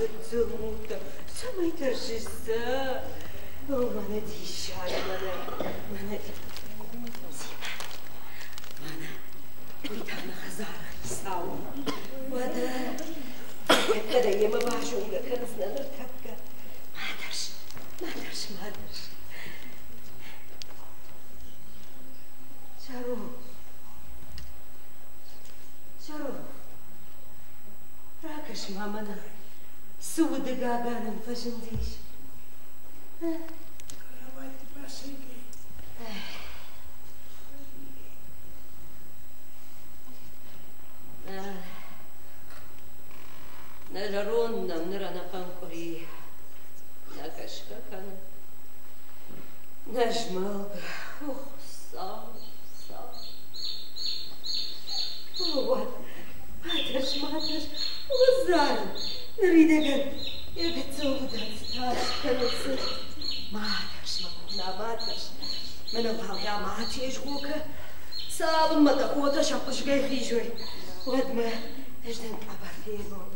Гыццыл муртӕ, цӕмӕй тӕрсыс, цӕ? О, мӕнӕ диссаг, мӕнӕ, мӕнӕ Симӕ, мӕнӕ уый та нӕ хӕдзары хицау. Уӕдӕ ныртӕккӕ дӕ йемӕ базонгӕ кӕндзынӕ, ныртӕккӕ. Ма тӕрс, ма тӕрс, ма тӕрс. Зӕронд, зӕронд, ракӕс-ма мӕнӕ, цы уды гага нӕм фӕзындис. Кровати басыги. Нӕ зӕронд нӕм ныр ӕнӕхъӕн къуыри нӕ кӕсгӕ кӕны, нӕ змӕлгӕ. О, Хуыцау, Хуыцау! О, уӕд ма тӕрс, ма тӕрс, уыззар, ныридӕгӕн йӕ гыццыл удӕн цы тас кӕны, цы. Ма тӕрс, мӕ къона, ма тӕрс. Мӕнӕ уал дӕ ма тезгъо кӕ. Цалынмӕ дӕ хотӕ сӕ хъуызгӕй хизой, уӕдмӕ ӕз дӕн къӕбӕр фенон.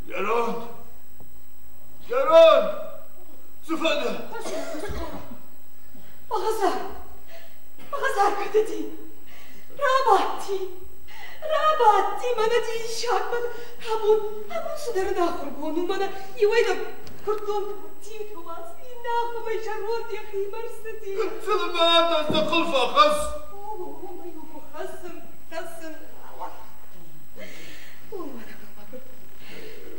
Зӕронд! Зӕронд! Цы фӕдӕ? Хӕдзар! Хӕдзар кӕдыди? Рабадти! Рабадти мӕнӕ диссаг, мӕнӕ абон, абон цыдӕр ӕнахуыргонд у, мӕнӕ иуӕй дӕр куырдтон тиуты уац, иннӕ ахӕмӕй зӕронд йӕхимӕ рцыди. Цылмӕ дӕ дзыхыл фӕхӕц! О, хӕцын, хӕцын. О, мӕнӕ мӕгуыр.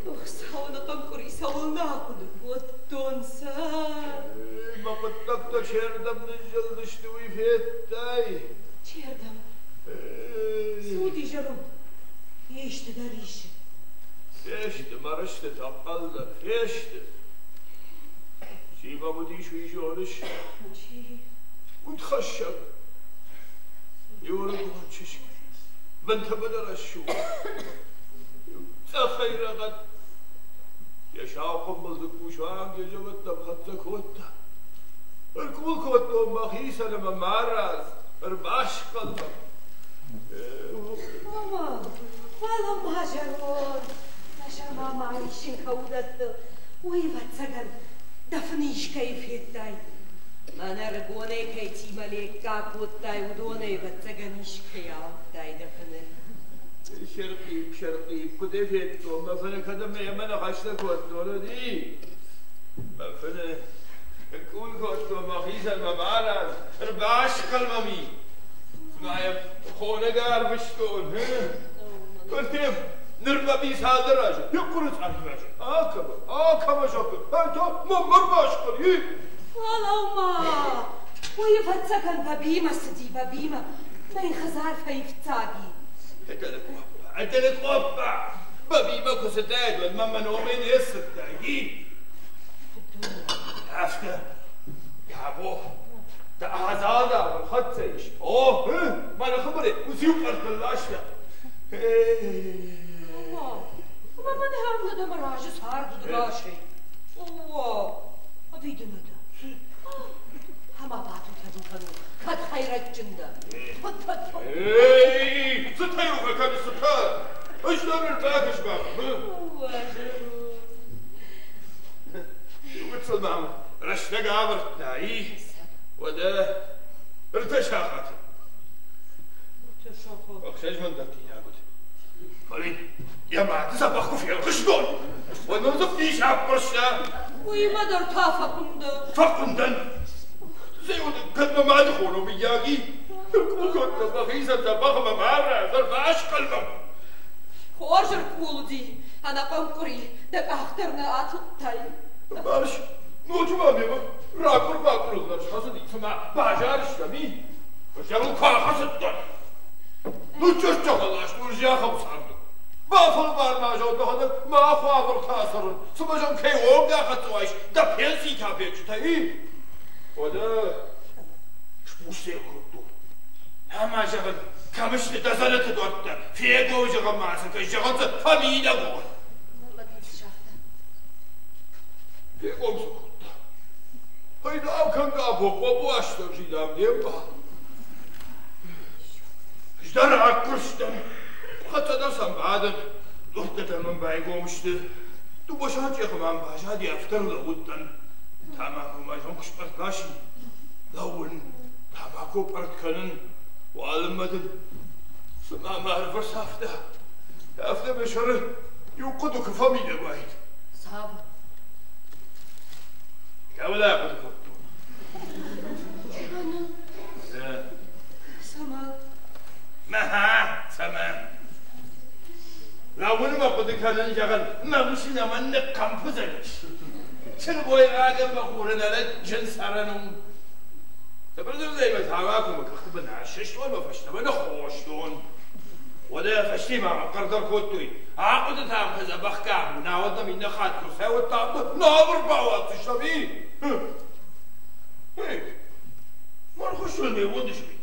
Хуыцау ӕнӕхъӕн къуыри цӕуылнӕ ахъуыды кодтон, сӕ. Мӕ хъуыддӕгтӕ чердӕм ныззылдысты, уый федтай? Чердӕм? Цы уыди зӕронд? Исты дӕр исы. Фесты мӕ рыстытӕ, хъӕлдзӕг, фесты. Чи мӕм уыдис, уый зоныс? Чи? Удхӕссӕг. Иу ӕрыгон чызг. Бынтӕ бынӕрӕсугъд. Цъӕхӕй рӕгъӕд. Йӕ сау хъуымбыл дзыкку суанг йӕ зӕвӕттӕм хӕццӕ кодта. Ӕркъул кодтон мӕхицӕн ӕмӕ марадз, ӕрбасхъӕл мӕм. Мама, фӕлӕ ма зӕронд, нӕ ма исын кӕуыдӕттыл, уый, ӕвӕццӕгӕн, дӕ фыны искӕй федтай. Мӕнӕ ӕрыгонӕй кӕй тимӕ лекка кодтай, уыдонӕй, ӕвӕццӕгӕн, искӕй ауыдтай дӕ фыны. Сӕрхъип, сӕрхъип, куыд ӕй федтон, мӕ фыны кӕд ӕмӕ йемӕ ныхӕстӕ кодтон, уыди. Мӕ фыны къул кодтон мӕхицӕн мӕ марадз, ӕрбасхъӕл мӕм и. Цыма йӕм хонӕг арвыстон. Куыртем, ныр мӕ би цалдӕр азы, йӕ хъуыры цъӕх Акӕмӕ, акӕмӕ зӕгъы, ӕнтӕ мӕ ӕрбасхъӕл и. Фӕлӕуу-ма, уый ӕвӕццӕгӕн Бабимӕ цыди, Бабимӕ, мӕ хӕдзар фӕивддзаг и. Ӕдылы къоппа! Бабимӕ куы цыдаид, уӕд мӕ мӕ номӕй не ссыдтаид, и? Афтӕ, Габо, дӕ адзал дӕр ӕрхӕццӕ ис. О, мӕ ныхы уыциу къӕртт ласта. Ӕмӕ мӕн ӕмӕ мӕ разы цард удӕгасӕй. О, ӕви дын дӕ? Ӕмӕ батутӕ кӕнон, кӕд хӕйрӕджджын дӕ. Эй, цытӕ иугӕ кӕныс, цытӕ? Ӕз дӕр ӕрбакӕс ма. Иугыццыл мӕм рӕстӕг авӕрдта, и? Уӕдӕ 3 сахаты. Ӕхсӕз мын дӕттинаг уыд. Фӕлӕ йӕ мады дзӕбӕх куы фелхъыстон, уӕд мын дзы фис аппӕрста. Уыимӕ дӕр та фӕхъуындӕ. Фӕхъуындӕн. Кӕд мӕ мады хоно, мыййаг, и? Ныкъкъул кодтон мӕхицӕн дзӕбӕх ӕмӕ мӕ ӕрбасхъӕлмӕ. Хорз ӕркъул уыди, ӕнӕхъӕн къуыри дӕ къах дӕр нӕ атылдтай. Барс, ноджы ма мемӕ ракур-бакуырыл дӕр схӕцыди, цыма базар стӕм и. Фӕстӕмӕ куы ахӕцыдтӕн. Ныццӕстӕгъӕласт уырзӕхӕм царды. Бафӕлвар ма зон дӕхӕдӕг мӕ хуавӕртӕ цӕрын, цыма зӕм кӕй онг ахӕццӕ уаис дӕ пенсийы капеччытӕ, и? Уӕдӕ сбустӕ кодтон. Ӕмӕ, зӕгъын, кӕм сты дӕ дзӕнӕты дуӕрттӕ, фегом, зӕгъын ма сын, кӕй зӕгъын дзы фӕмидӕг уон. Фегом цы кодта? Хайдау кӕнгӕ бохъобуастырджи дам не мбал. Ӕз дӕр ӕккуырстӕн, хӕццӕ дӕр сӕм бадын, дуртӕ мын байгом сты. Дыууӕ санчъехы мӕм баззади, афтӕ рлӕууыдтӕн. Тамако мӕ зон куы спъӕртт ласин. Лӕууын, тамако пъӕртт кӕнын. Уалынмӕ дын цыма мӕ ӕрвӕрцавта, афтӕ мӕ сӕры иу хъуыды куы фӕмидӕг уаид. Цавӕр? Кӕуыл ахъуыды кодтон? Цӕмӕ? Мӕ цӕмӕ? Лӕууынмӕ хъуыды кӕнын, зӕгъын, мӕ усы нӕмӕн ныхъхъӕмпуыдзӕнис. Сылгоймагӕн мӕ хуры нӕлӕджын цӕрӕн у. Цыбырдзырдӕй мӕ тамако мӕ къӕхты бын ассӕстон мӕ фӕстӕмӕ ныххостон. Уӕдӕ фӕстӕмӕ мӕ хъӕрдӕр кодтой. Ахъуыды та мӕ дзӕбӕх кӕм, науӕд нӕм иннӕ хатт куы рцӕуӕд, нал ӕрбауадздзыстӕм, и? Эй, мӕн хуыссӕн не уӕндыс ми?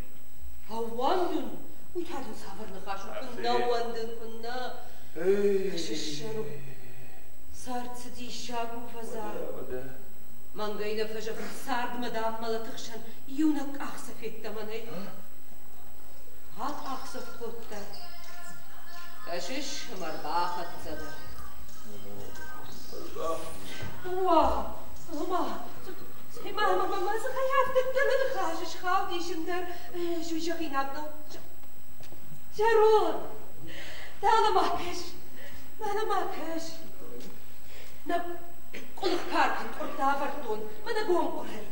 Ӕууӕндын? Уый та дын цавӕр ныхас у? Куыннӕ ӕууӕндын, куыннӕ? Кӕсыс, цард цы диссаг у, фӕзӕгъ. Мӕнгӕй нӕ фӕзӕгъын, цардмӕ, дам, мӕлӕты хсӕн иунӕг къахдзӕф йеддӕмӕ нӕй. Акъахдзӕф кодта. Кӕсыс, ӕмӕ ӕрбахӕццӕ дӕ. Уа, ома, ма, ма, ма, ма, дзыхӕй афтӕ ныхас схаудис ӕндӕр зӕгъинаг нӕу. Зӕронд, дӕлӕ ма кӕс, мӕнӕ ма кӕс. Нӕ къуылых каркӕн къуыртт авӕрдтон, мӕнӕ гом хъуырӕй.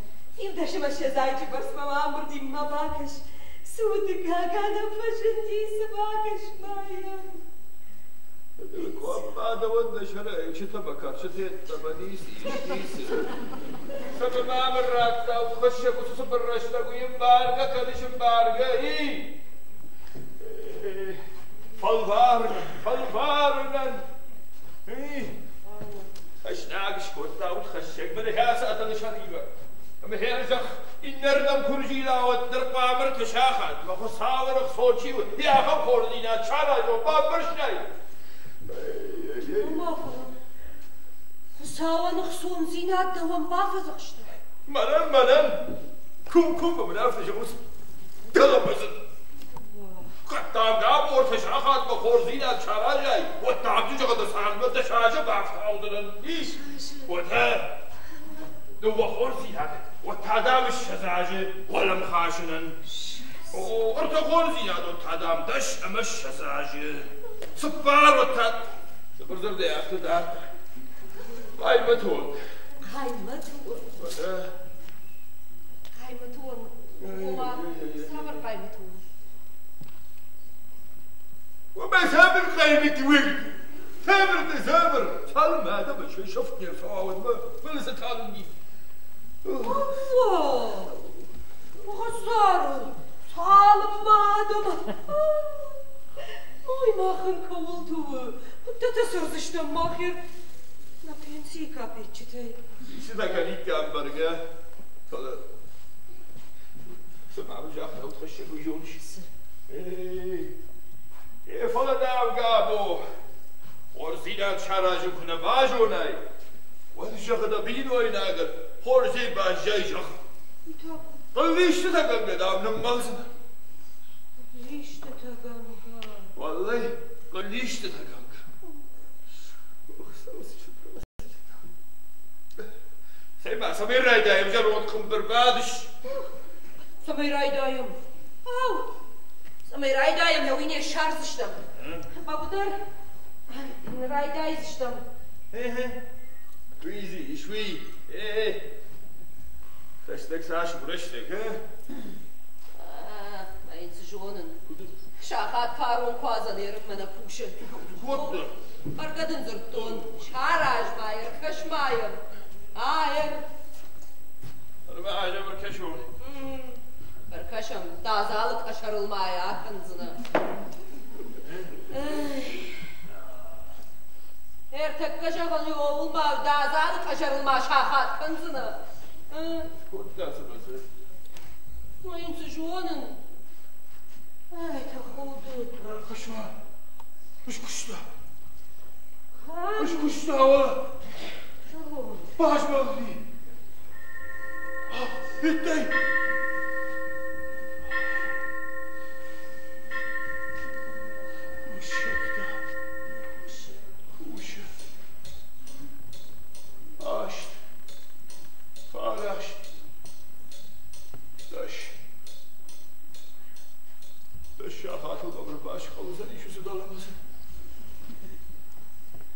Иу ӕмӕ ссӕдз бӕрц мӕм амбырди, ма бакӕс. Цы уды гага нӕм фӕзынди, цы бакӕс ма йӕм. Бадӕуӕн дӕ сӕрӕй чытӕ кӕрчытӕ йеддӕмӕ ницы ис, ницы. Цӕмӕ мӕм радта хӕссӕг уыцы цыбыр рӕстӕг, уый ӕмбаргӕ кӕныс, ӕмбаргӕ, и? Фӕлварын, фӕлварынӕн. Хӕснаг скодта удхӕссӕг мын хӕцатӕ нысанимӕ. Ӕмӕ хӕрзӕх иннӕрдӕм куы рзила, уӕддӕр хъуамӕ ртӕ сахатмӕ Хуыцауы ныхсон чи уыд, йӕ ахӕм хорздзинад саразон, бамбӕрстай? Ма фӕлӕ Хуыцауӕн ӕхцондзинад дӕуӕн бафӕдзӕхста. Мӕнӕн, мӕнӕн, кум-кум мын афтӕ зӕгъынц, дӕлӕмӕдзыд. Кӕд дам габортӕ сахатмӕ хорздзинад саразай, уӕд дам ды зӕгъы дӕ цардмӕ дӕ сазы бафтаудзынӕн. Уӕдӕ дыууӕ хорздзинады, уӕд та дам 20 азы уӕлӕмхасынӕн. О, ӕртӕ хорздзинад, уӕд та дам 10 ӕмӕ 20 азы. Цыппар, уӕд та цыбырдзырдӕй афтӕ дарддӕр. Хъаймӕты онг. Хъаймӕты онг. Уӕдӕ Хъаймӕты онг. Ома, цавӕр хъаймӕты онг? وما سامر قايمتي وجدي سامر سامر سالم هذا مش شفتني سوا ما ما لسه تعلمني. الله وخسارة цалынмӕ адӕм Ой, махӕн кӕуылты у, куыдтӕ цӕрдзыстӕм мах нӕ пенсийы капеччытӕй. Ницы кӕниккам бӕргӕ, фӕлӕ цыма загъта удхӕссӕг, уый зоныс? Эй, фӕлӕ дам, Габо, хорздзинад саразын куы нӕ базонай, уӕд, зӕгъы, дӕ бинойнагӕн хорзӕй баззай, зӕгъ. Хъыллистытӕ гӕнгӕ, дам, ныммӕлдзынӕ. Хъыллистытӕ гӕнгӕ? Уӕллӕй, хъыллистытӕ гӕнгӕ. Цӕй-ма, цӕмӕй райдайӕм, зӕронд къуымбыр бадыс? Цӕмӕй райдайӕм? Ау, цӕмӕй райдайӕм, уый не ссардзыстӕм. Бӕгуыдӕр райдайдзыстӕм. Уый ис, уый. Рӕстӕг цас у, рӕстӕг, а? Мӕ Зонын. Сахат фарон куадзӕн ерынмӕ нӕ кусы. Кодта. Бӕргӕ дын дзырдтон, сараз ма йӕ, ӕркӕс ма йӕм. Аэр. Ӕрбаазӕм ӕркӕсон. Ӕркӕсӕм, дӕ адзалы къӕсӕрыл ма йӕ акӕндзынӕ. Ӕртӕккӕ зӕгъын, ууыл ма дӕ адзалы къӕсӕрыл ма сахат кӕндзынӕ. Кодта цымӕ цы? Ну, йын цы зонын. Ай, тӕхуды. Ӕркӕс-ма. Скуыста. Скуыста, базмӕлыди. Иттӕй. Кусӕгтӕ. Кусы. Аст. Фараст. 10. 10 сахатыл мӕм ӕрбасхъӕудзӕнис уыцы дӕлӕмӕ.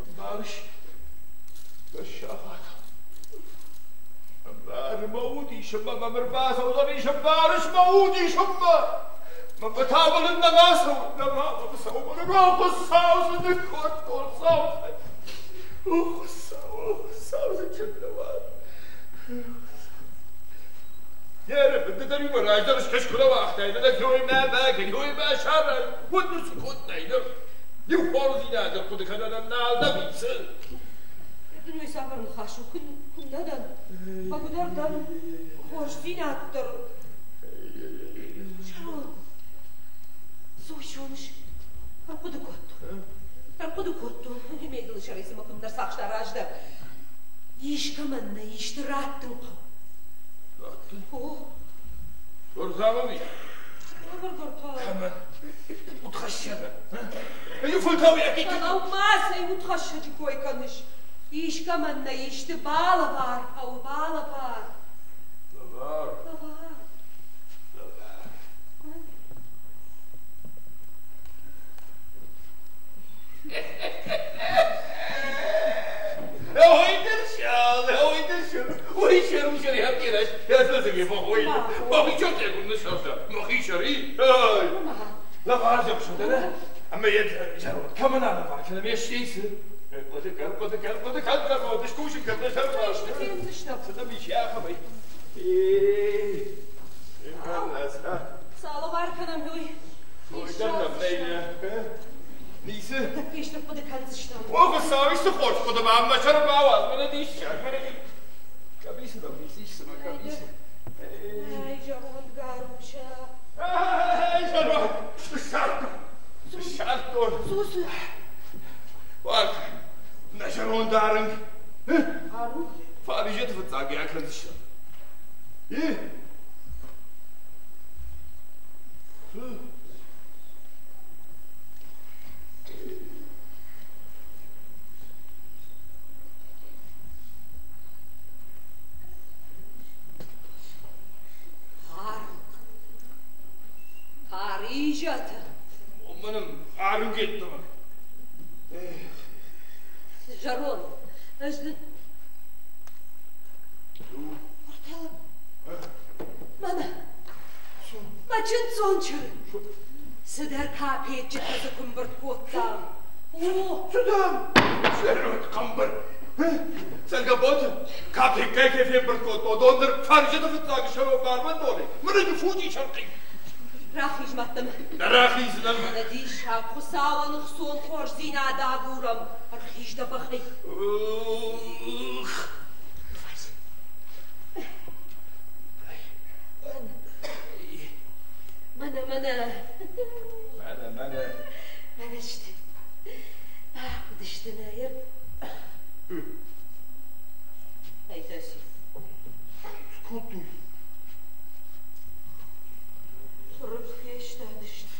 Ӕмбарыс? 10 сахатыл. Ӕмбары мӕ уд исынмӕ мӕм ӕрбацӕудзӕнис, ӕмбарыс мӕ уд исынмӕ? Мӕ бӕтӕбыл нӕма цӕуы, нӕма мӕм цӕуы, мӕ Хуыцау цы ныккодтон, Хуыцау! О, Хуыцау, о, Хуыцау, цы чындӕуа! Еры, ды дӕр иумӕ раздӕр скӕс куы нӕ уагътай, нӕ кёймӕ мӕ, кёймӕ сарай, уӕд цы кодтай ныр? Иу хорздзинад ӕрхъуыды кӕнӕн нал дӕ вицы. Дын уый цавӕр ныхас у, куыннӕ дӕн? Мӕгуыдӕр дӕн, хорздзинад дӕр. Зӕронд, цы уый зоныс? Ӕрхъуыды кодтон. Ӕрхъуыды кодтон. Медлы сӕрӕй цыма куыддӕр цахста раздӕр. Искӕмӕн нӕ исты раттын хъӕуы. Раттын? О. Гортамови? Цавӕр гортам? Кӕмӕн? Удхӕссӕгӕн. Иу фӕлтау йӕхи Фӕлӕу ма, цӕй удхӕссӕджы кой кӕныс? Искӕмӕн нӕ исты балӕвар хъӕуы, балӕвар. Лӕвар? Лӕвар. Лӕвар. Цаловар кӕнӕм уый. Ницы? Исты хъуыды кӕндзыстӕм. О, Хуыцау, исты хорз хъуыды ма мӕ сӕры бауадз, мӕнӕ диссаг, мӕнӕ Къӕбицы дӕм ницы ис, цымӕ къӕбицы? Ай, зӕронд гаруша. Ай, зӕронд, ссардтон, ссардтон. Сусы. Уарт, нӕ зӕронд арынг. Арынг? Фаризӕты фыццаг йӕ акӕндзыстӕм. И? Фаризӕты. Мӕнӕн арынг йеддӕмӕ. Зӕронд, ӕз дын Мӕнӕ, мӕ чындздзон чырын. Цыдӕр капеччытӕ дзы куы мбырд кодтам. О! Цы дам? Зӕронд къӕмбыр. Цӕргӕбонты капеккӕй кӕй фембырд кодтон, уыдон ныр фӕрсджыты фыццаг сӕрон барвӕндоны. Мӕнӕ фуджи сӕрхъи. Рахиз мӕдтӕм. Рахиздзынӕн. Мӕнӕ диссаг, Хуыцауӕн ӕхцон хорздзинад агурӕм. Ӕрхиз дӕ бӕхӕй. Мӕнӕ, мӕнӕ. Мӕнӕ, мӕнӕ. Мӕнӕ сты. Бахудысты нӕ. Айтаси. Скодтой. Рыг фестадысты.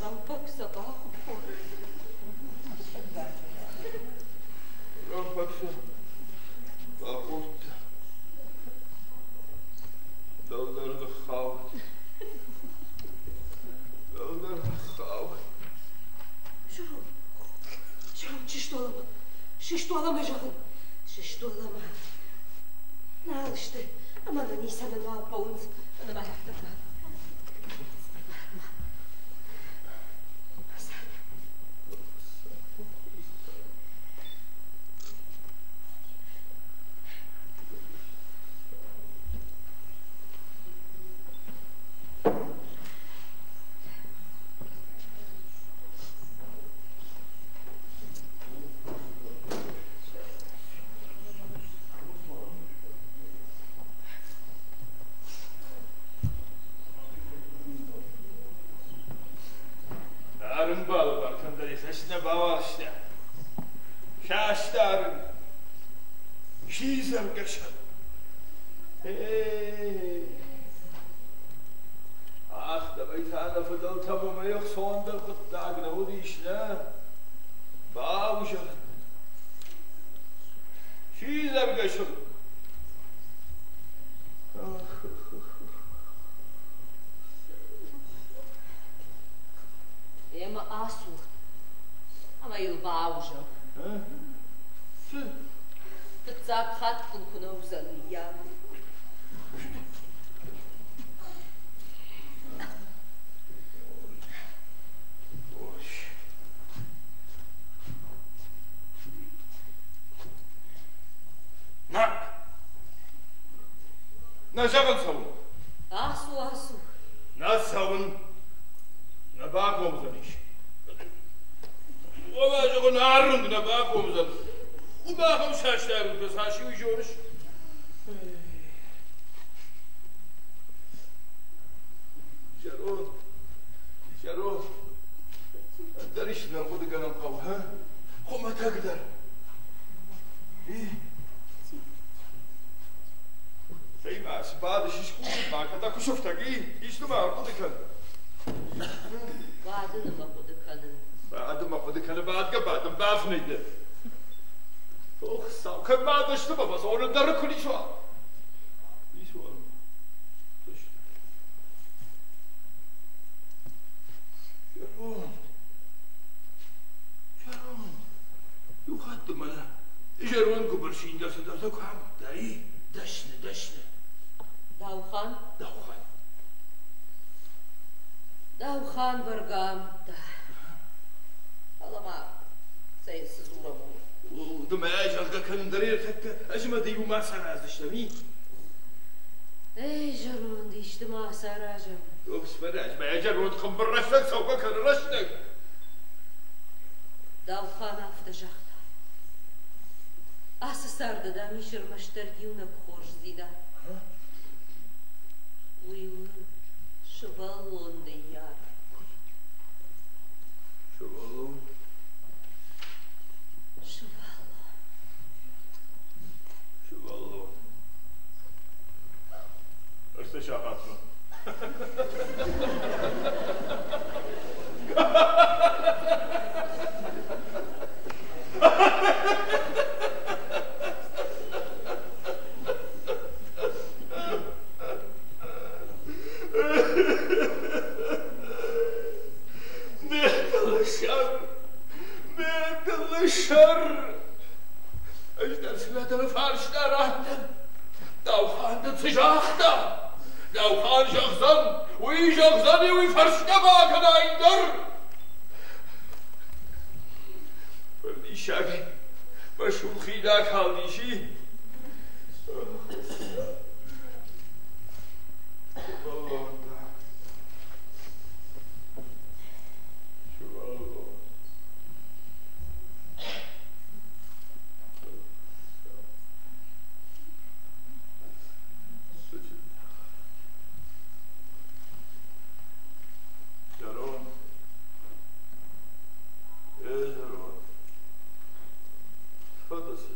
Рӕмпӕг сӕ бахуыдтой. Рӕмпӕг сӕ бахордта. Мӕнӕ ницӕмӕн уал хъӕуынц. Ӕмӕ афтӕ Фыццаг хатт ыл куы нӕ уыдзӕн, мыййаг. На! Нӕ зӕгъын цӕуын. Ацу, ацу. Нӕ цӕуын. Нӕ бакомдзӕнис. Уӕлӕ зӕгъын арынг нӕ бакомдзӕн. Уымӕхӕм састӕрутӕ цас иу зоныс? Зӕронд, зӕронд, ӕндӕр исты нӕ хъуыдыгӕнӕн хъӕуы, ха? Хуымӕтӕгдӕр. Цӕй ма, цы бадыс, искуы ма кӕд куы сыфтӕг и, исты ма ӕрхъуыды кӕн. Бадын ӕмӕ хъуыды кӕнын. Бадын ӕмӕ хъуыды кӕны, бадгӕ бадын, бафынӕй дӕ. Ох, сау, кӕд ма дысты мӕ фӕсонын дӕр куы ницуал. Ницуал. Зӕронд, зӕронд, иу хатт мӕнӕ зӕронд гуыбырсин дӕр цыдӕртӕ куы амыдта, и? Дӕсны, дӕсны. Даухан? Даухан. Даухан бӕргӕ амыдта. Фӕлӕ ма цӕй цы дзурӕм у? Ды мӕ зӕгъгӕ кӕнын дӕр ӕртӕккӕ, ӕз ӕмӕ ды иумӕ сараздзыстӕм, и? Эй, зӕронд, исты ма саразӕм. Сфӕраз мӕ, зӕронд хъымбыр рӕстӕг цӕугӕ кӕны рӕстӕг. Даухан афтӕ загъта. Ацы царды, дам, ис ӕрмӕстдӕр иунӕг хорздзинад. Уый у сывӕллон ныййарӕг. Сывӕллон? Сывӕллон. Сывӕллон. Ӕртӕ сахатмӕ. Ме дылы сӕр! Ме дылы сӕр! Ӕз дӕр цынӕдӕр фарста раттын. Даухан дын цы загъта? Даухан зӕгъдзӕн, уый зӕгъдзӕни, уый фӕрсгӕ бакӕна ӕндӕр. Фырдиссаг, мӕ сухид акалдис, и? Сывӕллон та. Сывӕллон. Зӕронд. Е, зӕронд. Фӕдӕ цы?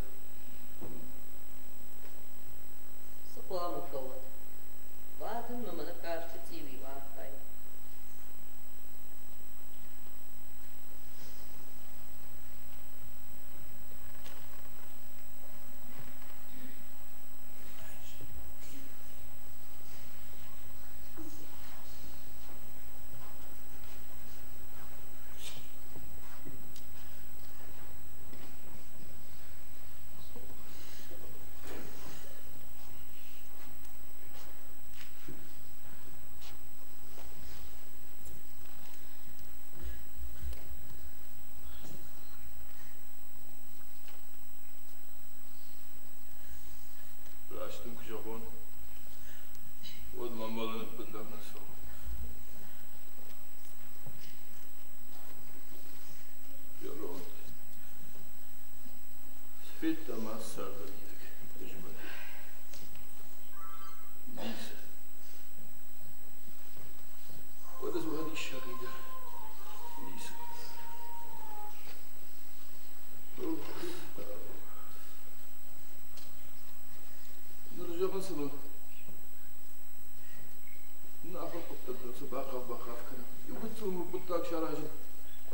Гыццыл мур хъуыддаг саразын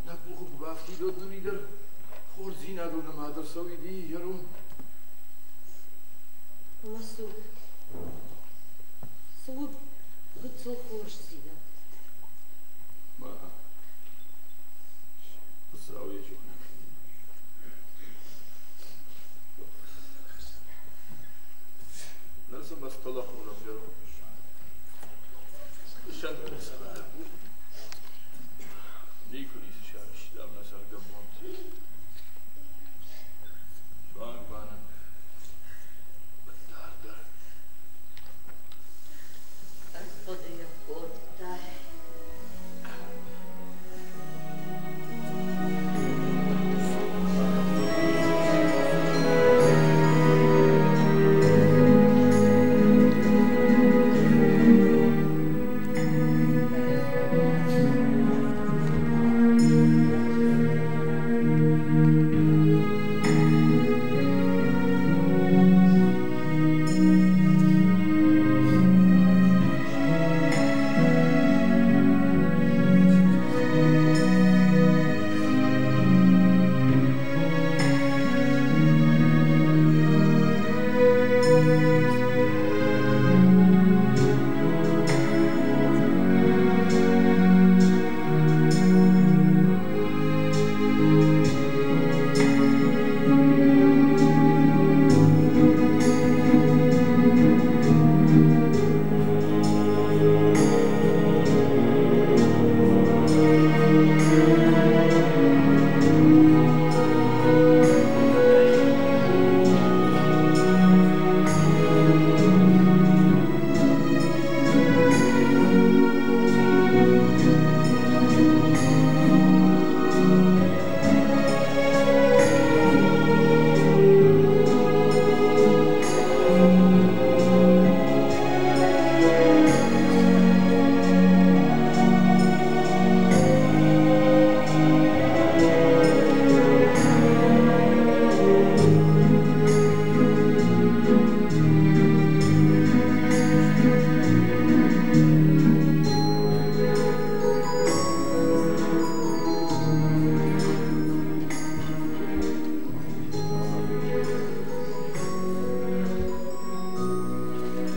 нӕ къухы куы бафтид, уӕд нын уый дӕр хорздзинадыл нымад ӕрцӕуид, изӕрон. Ӕмӕ цы у? Цы у гыццыл хорздзинад? Ма Хуыцау йӕ зонӕг. Ныр цы мӕстӕлӕ хурӕн зӕронд Сӕнтты цӕрӕг у. Никуы ницы сарӕзтам нӕ цӕргӕбонты. Суанг ма нын бындар дӕр. Ӕрхъуыды йӕ кодтай.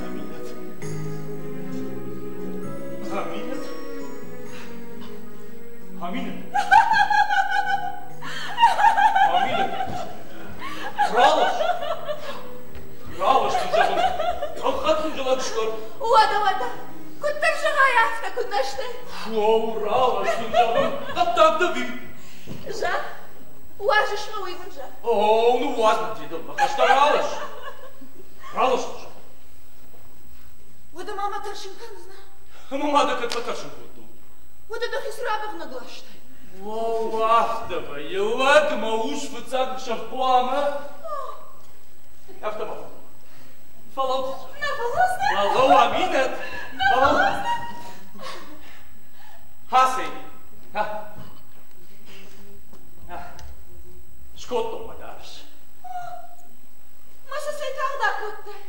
Аминӕт. Аминӕт. Аминӕт. Аминӕт. Ралас. Ралас дын зӕгъын. Ӕгъгъӕд хынджылӕг скӕн. Уӕдӕ, уӕдӕ, куыддӕр зӕгъай, афтӕ куыд нӕ сты. Оу, ралас дын зӕгъын. Хъӕддаг дӕ ви. Зӕгъ, уарзыс мӕ, уый мын зӕгъ. Оу, ныууадз мын дедыл ныхӕстӕ, ралас. Ралас дын зӕгъын. Уӕдӕ ма мӕ тӕрсын кӕндзынӕ? Ӕмӕ ма дӕ кӕд фӕтӕрсын кодтон? Уӕдӕ дӕхи цы рабӕгънӕг ластай? Оу, афтӕ вӕййы, лӕг мӕ ус фыццаг ӕхсӕв хъуамӕ. Афтӕ ма фӕлӕуу. Нӕ фӕлӕудзынӕ. Фӕлӕуу, Аминӕт. Фӕлӕуу. Хасей. Ха. Скодтон мӕ дарӕс. Мӕ сӕ цӕй тагъд акодтай?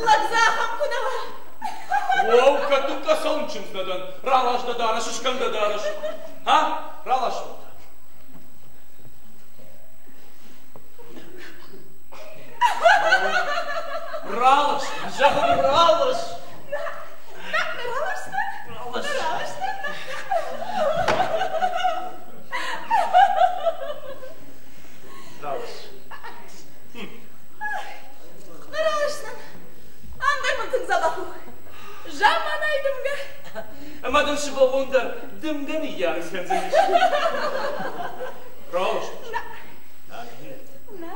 Лӕгдзӕхӕм куы нӕ уа. Оу, кӕд дын къӕсӕлын чындз нӕ дӕн. Ралас дӕ дарӕс, скӕн дӕ дарӕс. Ха? Ралас. Ралас, зӕгъын, ралас. Ралас. Ралас. Ралас. Ралас. Ралас. Ам дӕр мын тынг дзӕбӕх у. Замманайы дымгӕ. Ӕмӕ дын сывӕллон дӕр дымгӕ ныййарӕг кӕндзӕнис. Ралас. Нӕ. Нӕ.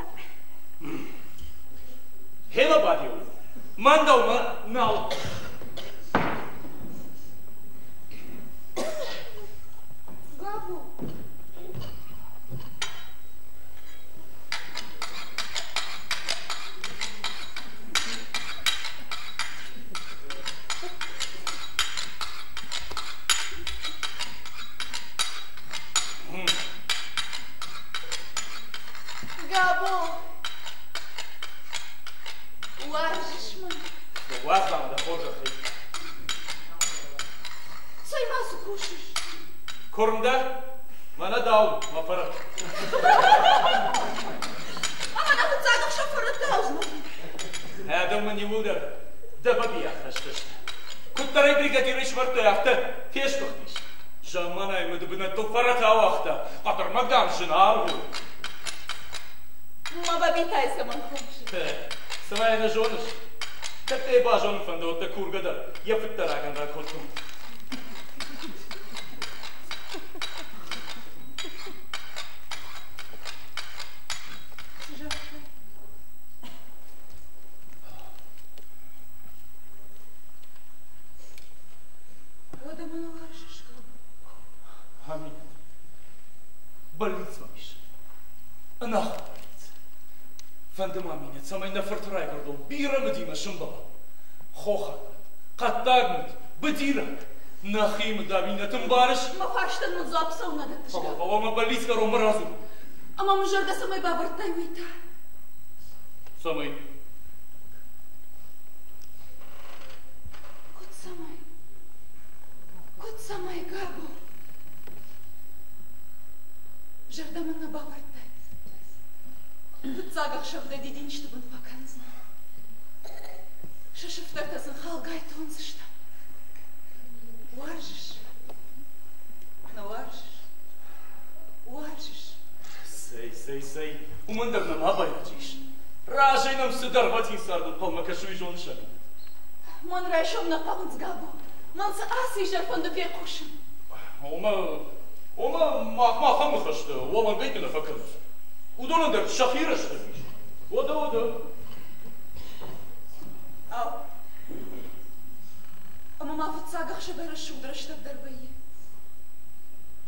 Хела бадиу. Мӕн дӕумӕ нал. Габо. Габо. Уарзыс мӕн? Уадз мӕ дӕ хорзӕхӕй. Цӕй ма цы Хъусыс? Куырм дӕ? Мӕнӕ дау, мӕ фӕрӕт. Ӕмӕ нӕ фыццаг ӕхсӕв фӕрӕт даудзынӕ. Адӕм мын иууылдӕр дӕ бабийӕ хӕсдзысты. Куыддӕр ӕй бригадирӕй сӕвӕрдтой, афтӕ фесгуыхтис. Замманайы мыдыбынӕттыл фӕрӕт ауагъта. Хъӕдӕрмӕг, дам, зынаргъ у. Мӕ бабитӕй цӕмӕн хоныс? Цымӕ йӕ нӕ зоныс? Кӕд дӕ базонын фӕнды, уӕд дӕ кургӕ дӕр йӕ фыддӕрагӕн ракодтон. Цы загътай? Уӕдӕ мӕ нӕ уарзыс? Аминӕт, бӕллиц мӕм ис. Ӕнахуыр бӕллиц. Фӕнды мӕ, Аминӕт, цӕмӕй нӕ фырты райгуырдыл бирӕ мыдимӕ сымбӕла. Хохаг мыд, хъӕддаг мыд, быдираг. Нӕхи мыд, Аминӕт, ӕмбарыс? Мӕ фарстӕн мын дзуапп цӕуылнӕ дӕттыс? Фӕлӕ мӕ бӕллиц кӕронмӕ радзур. Ӕмӕ мын зӕрдӕ цӕмӕй бавӕрдтай, уый та? Цӕмӕй? Куыд цӕмӕй? Куыд цӕмӕй, Габо? Зӕрдӕ мын нӕ бавӕрдтай. Фыццаг ӕхсӕв дӕ дидинджыты бын фӕкӕндзынӕн. Сӕ сыфтӕртӕ сын халгай тондзыстӕм. Уарзыс? Нӕ уарзыс? Уарзыс? Цӕй, цӕй, цӕй, уымӕн дӕр нӕма байрӕджы ис. Разӕй нӕм цы дӕргъвӕтин цард ӕнхъӕлмӕ кӕсы, уый зоныс ӕви? Мӕн райсом нӕ хъӕуынц, Габо. Мӕн цы ацы изӕр фӕнды фехъусын. Омӕ, омӕ мах махӕн ныхӕстӕ уӕлӕнгӕйтты нӕ фӕкӕнынц. Уыдонӕн дӕр сӕхи рӕстӕг ис. Уӕдӕ, уӕдӕ. Ау, ӕмӕ ма фыццаг ӕхсӕвӕй рӕсугъд рӕстӕг дӕр вӕййы.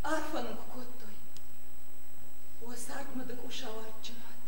Арфӕ нын куы кодтой. Уӕ цард мыды къусау адджын уӕд.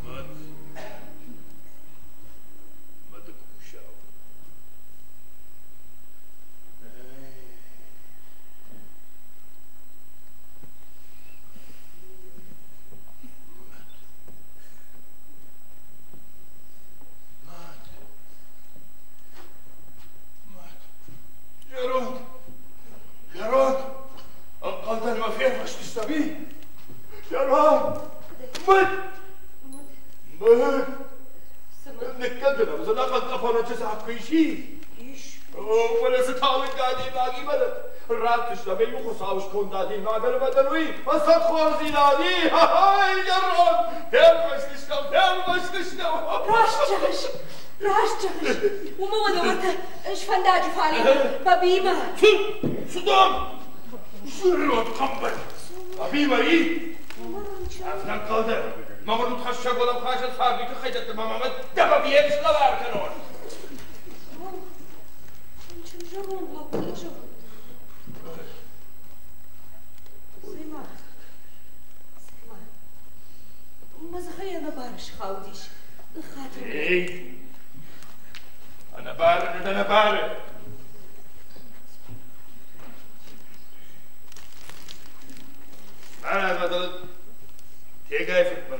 Мад, мады къусау. Мад, мад, зӕронд, зӕронд, ӕнхъӕлдӕн мӕ фервӕзтыстӕм, и? Зӕронд, мыд, мыд. Ныккӕнды нӕм дзы ӕнӕхъӕн тъӕпӕнӕджы дзаг куы ис, и? Ис. О, фӕлӕ цы талынг адӕймагимӕ ратдзыстӕм ӕй Хуыцауы сконд адӕймагӕн ӕмӕ дын уый ӕцӕг хорздзинад и? Ха-хай, зӕронд! Фервӕзтыстӕм, фервӕзтыстӕм! Раст зӕгъыс, раст зӕгъыс. Уымӕ уӕдӕ уӕртӕ сфӕндаджы фале Бабиимӕ. Цы? Цы дам? Зӕронд хъамбал! Бабиимӕ и? Афтӕ ӕнхъӕл дӕ? Мӕ удхӕссӕг уӕлӕмхасӕн царды тыххӕй дӕтты мӕ мӕ дӕ слӕвар кӕнон. Рынчын зӕронд лӕг у, зӕгъын. Цӕй-ма, цӕй-ма, мӕ дзыхӕй ӕнӕбары схаудис. Ныххатыр мын. Эй, ӕнӕбары, ӕнӕбары. Мӕ Тегайы фырт мӕ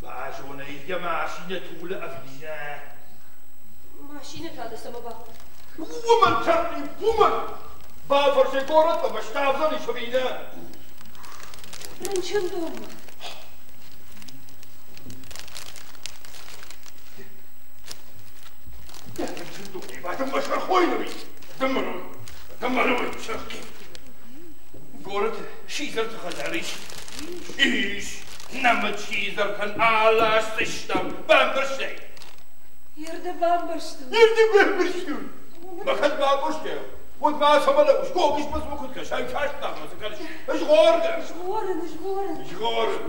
Базон ӕй, йӕ машинӕ тулы ӕви нӕ. Машинӕ та дӕ цӕмӕ бахъуыд? Уымӕн, Чарли, уымӕн! Бафӕрсай горӕтмӕ, мӕ ставдзӕн ис ӕви нӕ. Рынчындонмӕ. Рынчындонӕй ба дын мӕ сӕр хойнӕуи. Дыммӕ, дыммӕ, сӕрхи. Горӕты сидзӕрты хӕдзар ис. Ис, нӕмыт сидзӕртӕн аласдзыстӕм бамбӕрстай? Ердӕ бамбӕрстон. Ердӕ бамбӕрстон. Мӕхӕд бакъуыстӕ. Уӕд ма цӕмӕ лӕууыс? Гогис ма цӕмӕ куыд кӕсай? Каст ма цы кӕныс? Згъоргӕ! Згъорын, згъорын. Згъорын.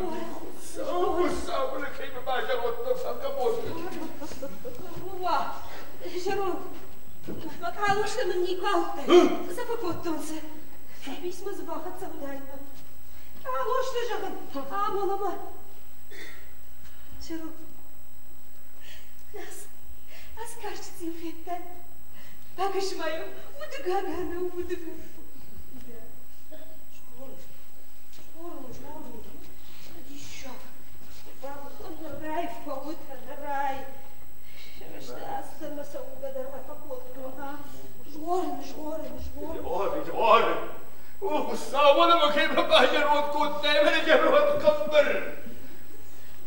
Хуыцау, кӕй мӕ базӕрондтӕ цӕргӕбонты. Уа, зӕронд, мӕ къалостӕ мын никуы ауыдтай. Цы фӕкодтон цы? Сабисмӕ дзы бахӕццӕ уыдаид. Къалостӕ, зӕгъын, амон ӕмӕ. Зӕронд, ацы карчы цъиу федтай? Бакӕс-ма йӕм, удыгага нӕу, удыгага. Згъорын, згъорын, згъорын. Диссаг. Нырӕй фӕуыд, нырӕй. Астӕмӕ цӕугӕ дӕр ма фӕкодтон, а? Згъорын, згъорын, згъорын. Згъорын, згъорын. О, Хуыцау, мӕ кӕй мӕ базӕронд кодтай, мӕ зӕронд къӕмбыр.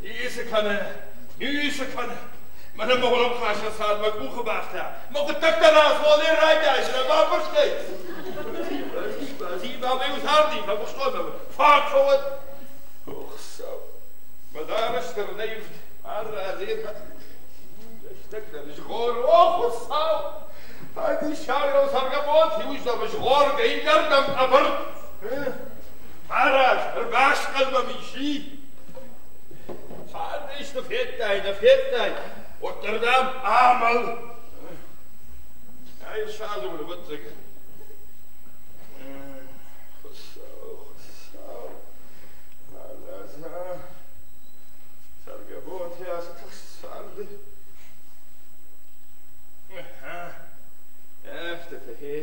Ницы кӕны, ницы кӕны. Мӕнӕ мӕ уӕлӕмхасӕн цард мӕ къухы бафта. Мӕ хъуыддӕгтӕ разуалӕй райдайдзынӕ, бамбӕрстай? Зиба, мӕ царди, фӕбухстон мӕ. Фаг фӕуӕд. О, Хуыцау, мӕ дарӕс дӕр нӕ ивд, аразы рӕстӕг дӕр згъор. О, Хуыцау! Ай диссагау цӕргӕбонты иуыздӕм згъоргӕ иннӕрдӕм ӕвӕрд. Фӕраз, ӕрбасхъӕл мӕм ис, Царды исты федтай, нӕ федтай, уӕддӕр, дам, амӕл. Ай садзы ӕвӕццӕгӕн. Хуыцау, Хуыцау, Алаза, цӕргӕбонты ацы тыхст царды. Афтӕ, хе.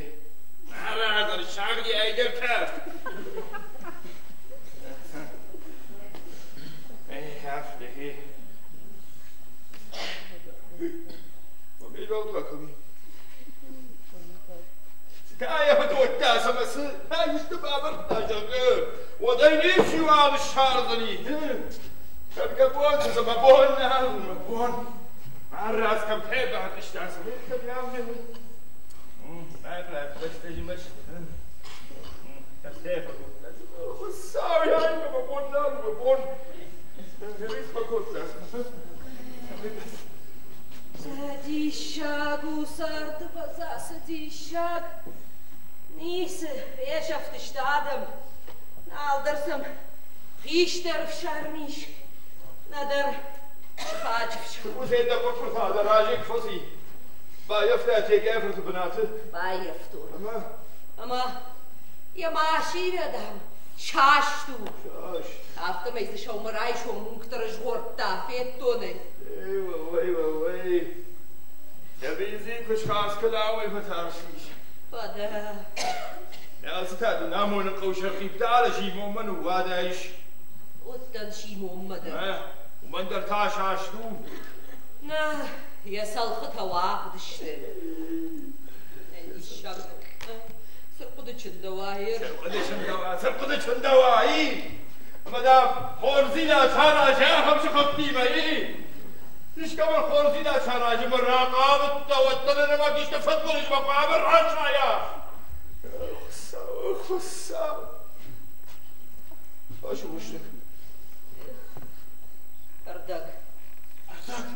Марадзӕр, сагъди айдӕртӕ. Афтӕ, хе. Та цӕмӕ цы, исты бавӕрдта, зӕгъгӕ, уӕд ӕй ничиуал ссардзӕни. Цӕргӕбонты цы мӕ бон нал, мӕ бон. Марадз, кӕм бахызта, цы кӕм Хуыцау, мӕ бон нал, мӕ бон. Фӕкодта. Диссаг у царды цы диссаг. Ницы, фесӕфтысты адӕм. Нал дӕр сӕм хистӕр ӕфсарм ис, нӕдӕр сыхаджы ӕфсарм. Уый дӕ хъуырхъуырта дӕ разӕй куы фӕци. Баййӕфта Тегайы фырты бынаты. Баййӕфтон. Ӕмӕ? Ӕмӕ йӕ машинӕ, дам, саст у. Саст. Афтӕмӕй дзы сӕумӕрайсом уынгты рызгъордта, федтон ӕй. Эй, уӕууӕй, уӕууӕй. Йӕ бензин куы схардз кӕна, уымӕй фӕтарстис. Фӕдӕ. Ацы та дын амоны хъӕу сӕрхъипты алы Симонмӕ ныууадаис. Уыдтӕн Симонмӕ дӕр. Уымӕн дӕр та саст у. Нӕ, йӕ цӕлхытӕ уӕгъд сты. Диссаг. Цы рхъуыды чындӕуа, Цы рхъуыды чындӕуа, цы рхъуыды чындӕуа, и? Ӕмӕ дам, хорздзинад саразы ахӕм сыхӕгтимӕ, и? Искӕмӕн хорздзинад саразы мӕ рахъавыдтӕ, уӕддӕр ӕнӕмӕнг исты фыдбылызмӕ хъуамӕ расайа. Хуыцау, Хуыцау. Фӕсусты. Ӕрдӕг. Ӕрдӕг.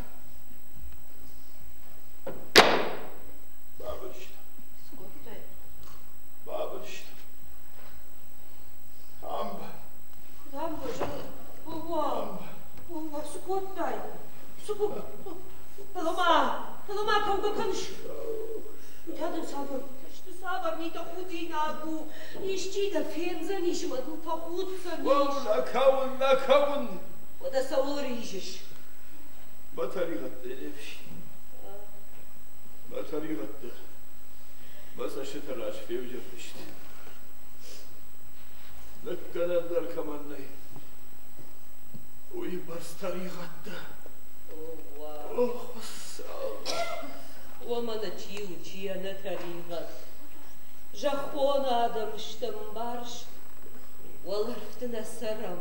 кӕныс? Уый та дын цавӕр митӕ сты, цавӕр митӕ худинаг у? Исчи дӕ фендзӕнис ӕмӕ дыл фӕхуддзӕнис. Уӕу, нӕ кӕуын, нӕ кӕуын! Уӕдӕ цӕуыл ризыс? Мӕ тӕригъӕдтӕ не фсин. Мӕ тӕригъӕдтӕ мӕ цӕстыты раз февзӕрдысты. Ныккӕнӕн дӕр кӕмӕн нӕй, уыйбӕрц тӕригъӕдтӕ. О, Хуыцау! О, мӕнӕ чи у, чи ӕнӕтӕригъӕд. Зӕххон адӕм стӕм, ӕмбарыс? Уӕлӕрвты нӕ цӕрӕм.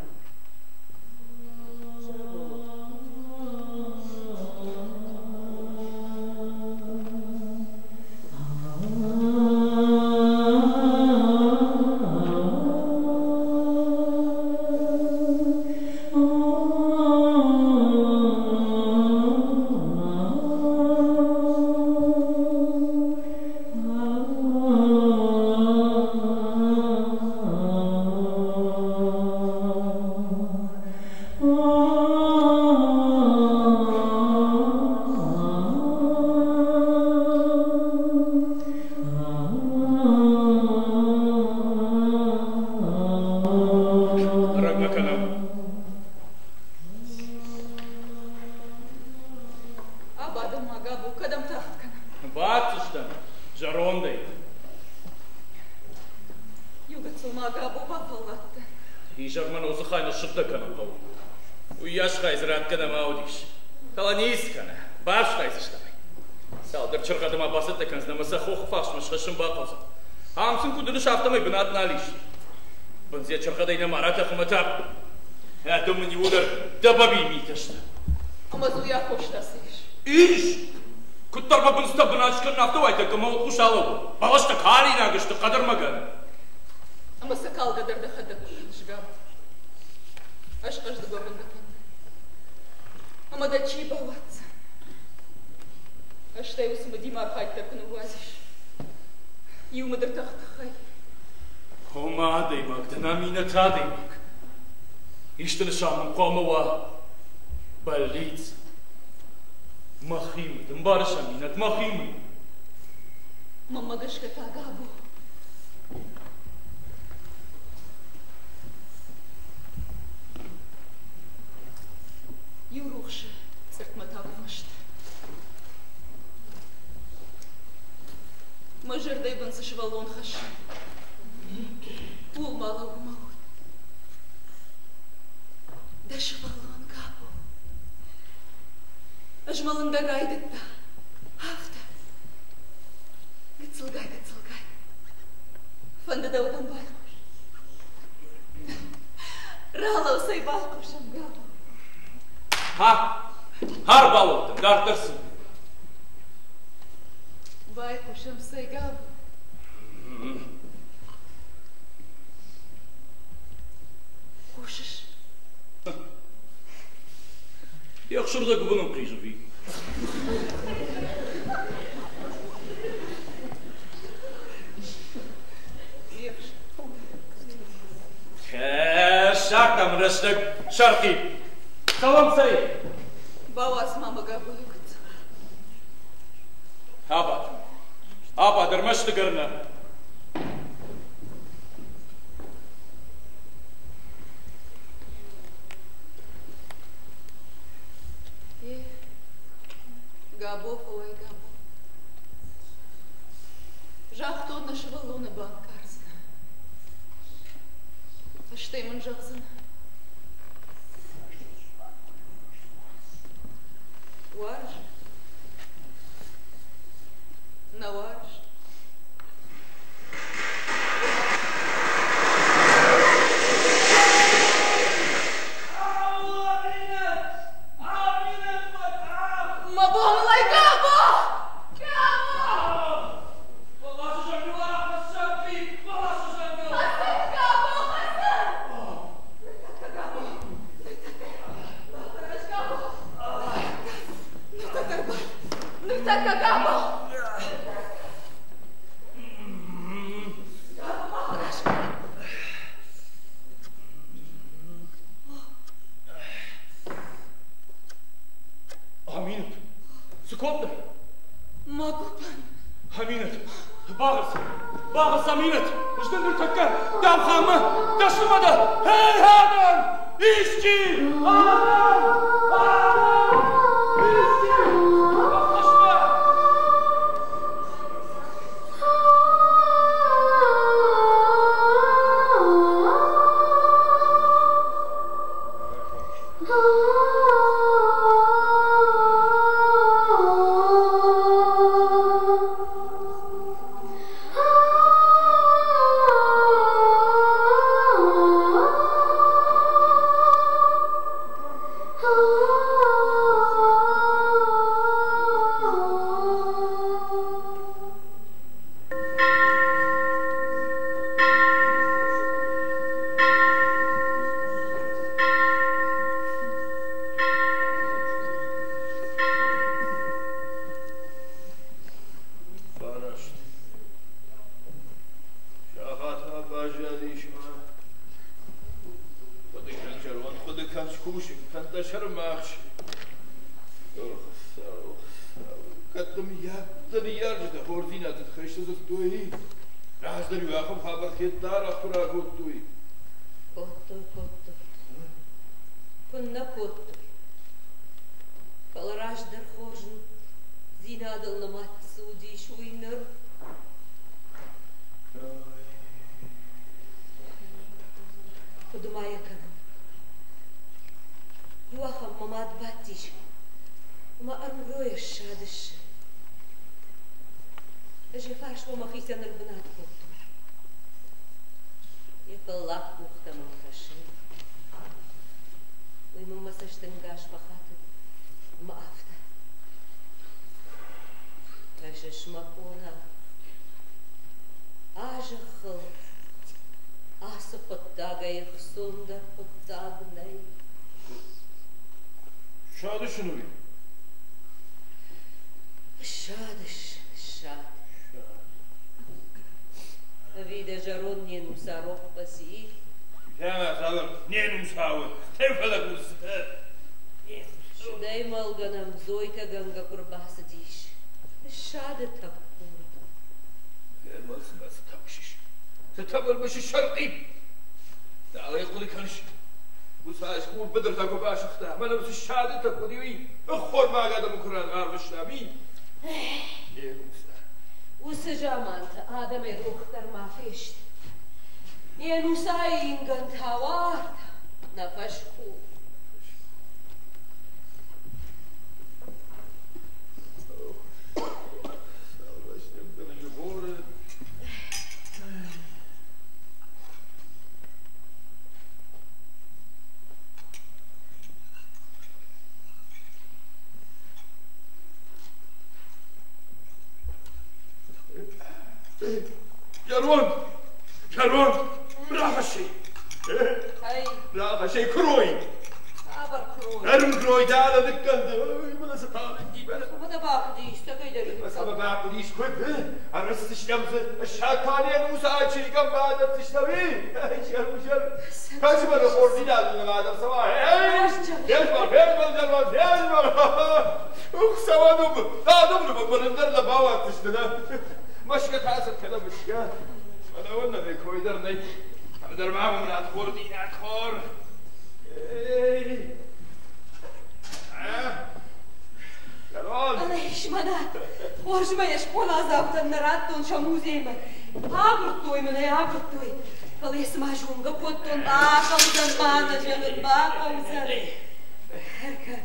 Ӕрӕгмӕ кӕнӕм. Абадӕм ма, Габо, кӕдӕм тагъд кӕнӕм? Баддзыстӕм зӕрондӕй. Иу гыццыл ма, Габо, бафӕлладтӕн. Изӕрмӕ нозыхай ныссыгъдӕг кӕнын хъӕуы. Уыйас хай дзы ратгӕ нӕма уыдис. Фӕлӕ ницы кӕны, бафснайдзыстӕм ӕй. Цалдӕр чыргъӕды ма бацӕттӕ кӕндзынӕ ӕмӕ сӕ хохы фарсмӕ схӕссын бахъӕудзӕн. Ам сын куыд уыныс, афтӕмӕй бынат нал ис. Бындз йӕ чыргъӕдӕй нӕма ратӕхы ӕмӕ та адӕм мын иууылдӕр дӕ бабийы митӕ сты. Ӕмӕ дзы уый аххос та цы ис? Ис! Куыддӕр мӕ бындзытӕ бынат скӕнын, афтӕ уайтӕккӕ мӕ уӕлхъус алӕууы. Бӕлӕстӕ калинаг сты хъӕдӕрмӕгӕн. Ӕмӕ сӕ калгӕ дӕр дӕхӕдӕг куы кӕныс, Габо. Ӕз хъӕздыг уӕвын дӕ фӕнды. Ӕмӕ дӕ чи бауадздзӕн? Ӕз стӕй уыцы мыдимӕ архайд дӕр куы ныууадзис. Иу мыдыртӕх тыххӕй. Ома адӕймаг дӕн, Аминӕт адӕймаг. Исты нысан мын хъуамӕ уа. Бӕллиц. Мӕхи мыд, ӕмбарыс, Аминӕт, мӕхи мыд. Мӕнмӕ гӕсгӕ та, Габо. Иу рухсы цъыртмӕ та бамӕсты. Мӕ зӕрдӕйы бын цы сывӕллон хӕссын, ууыл ма лӕууы мӕ уд. Дӕ сывӕллон, Габо, ызмӕлын дӕр райдыдта. Афтӕ. Гыццылгай, гыццылгай. Фӕнды дӕ уыдон байхъус. Ралӕу, цӕй байхъусӕм, Габо. Ха! Ӕрбалӕудтӕн, дарддӕр цы? Байхъусӕм, цӕй, Габо. Хъусыс? Йе хсырдӕг гуыбын ӕнхъизы ви? Хӕссаг рӕстӕг сӕрхъи. Цӕуӕм цӕй. Бауадз ма мӕ Габойы гыццыл. Абад. Абад, ӕрмӕст ӕгӕр нӕ. Е, Габо фӕуай, Габо. Загътон нӕ сывӕллоны банкъардзынӕ. Стӕй мын зӕгъдзынӕ. Уарзы? Нӕ уарзы? Мӕ бон лай Габо! Габо! Хасан, Габо, Хасан! Ныртӕккӕ, Габо, ныртӕккӕ. Бафӕраз, Габо. Ныртӕккӕ ӕрбад. Ныртӕккӕ, Габо! Гоппӕн. Аминӕт, багъӕц, багъӕц, Аминӕт, ӕз дӕ ныртӕккӕ Дамханмӕ дӕснымӕ дӕ. Эй, адӕм! Исчи! Адӕм! Адӕм! Исчи! Ӕххуысмӕ! Фараст. Сахатмӕ баззадис ма. Хъуыды кӕн, зӕронд, хъуыды кӕн, скусын кӕн дӕ сӕрымагъз. О, Хуыцау, Хуыцау, кӕд дын дӕ ныййарджытӕ хорздзинады тыххӕй сдзырдтой, раздӕр-иу ахӕм хабар федта, арӕх куы ракодтой. Кодтой, кодтой. Куыннӕ кодтой. Фӕлӕ раздӕр хорздзинадыл нымад цы уыдис, уый ныр Хъуыды ма йӕ кӕнын. Иу ахӕм мӕ мад бадтис ӕмӕ ӕрмгройӕ ссады ссы. Ӕз йӕ фарсмӕ мӕхицӕн ӕрбынат кодтон. Йӕ фӕллад къухтӕм ӕм кӕсын. Уый мын мӕ цӕстӕнгас фӕхатыд ӕмӕ афтӕ. Кӕсыс, мӕ къона, а зӕххыл ацы хъуыддагӕй ӕхцондӕр хъуыддаг нӕй. Ссадыс ын уый? Ссадыс, ссад. Ӕви дӕ зӕронд не нуса рох фӕци? Ӕмӕ цавӕр не нуса у? Стӕй фӕлӕг цытӕ? Сыдӕй мӕлгӕ нӕм дзойтӕгӕнгӕ куы рбацыдис. Ссады тӕппуд. Ӕмӕ цымӕ цы тӕпсыс? Цы тӕбӕрбысы сӕркъип? Далӕ хъуыды кӕныс? Уыцы аз хур быдыртӕ куы басыгъта, мӕнӕ уыцы ссады тӕппуд уый ӕххормаг адӕмы куы рарвыста, ми? Не нуса. Уыцы заманты адӕмӕй рох дӕр ма фест. Не нусайы ингӕнтӕ уарта нӕ фӕскъул. Зӕронд! Зӕронд! Рахӕсси! Рахӕсси куырой! Цавӕр куырой? Ӕрмкуырой дӕлӕ ныккӕнды. Мӕнӕ цы талынг и, мӕнӕ. Цӕмӕ бахъуыдис, цӕгӕйдӕр Цӕмӕ бахъуыдис, куыд? Ӕрысдзыстӕм дзы, ссадтанен уыцы ачырикӕм бадӕтдзыстӕм, и? Зӕр, зӕр. Кӕсы мӕнӕ хорздзинад нымадӕм цӕуа. Фезмӕл, фезмӕл, зӕронд, фезмӕл! Хуыцауӕн адӕм ныр нӕ бауадздзысты, нӕ? Мӕсгӕ та цы кӕнӕм, мӕсгӕ? Мӕнӕ уын нӕ кой дӕр нӕй. Ӕндӕр ма мын надхор, ди надхор. Эй! Зӕронд! Ӕнӕ мӕнӕ, хорз мӕ йӕ скъоладзаутӕн нӕ радтон сӕ музеймӕ. Агуырдтой мын ӕй, агуырдтой. Фӕлӕ йӕ цыма зонгӕ кодтон, бахъӕудзӕн ма нӕ зӕгъын, бахъӕудзӕн. Ӕркӕ,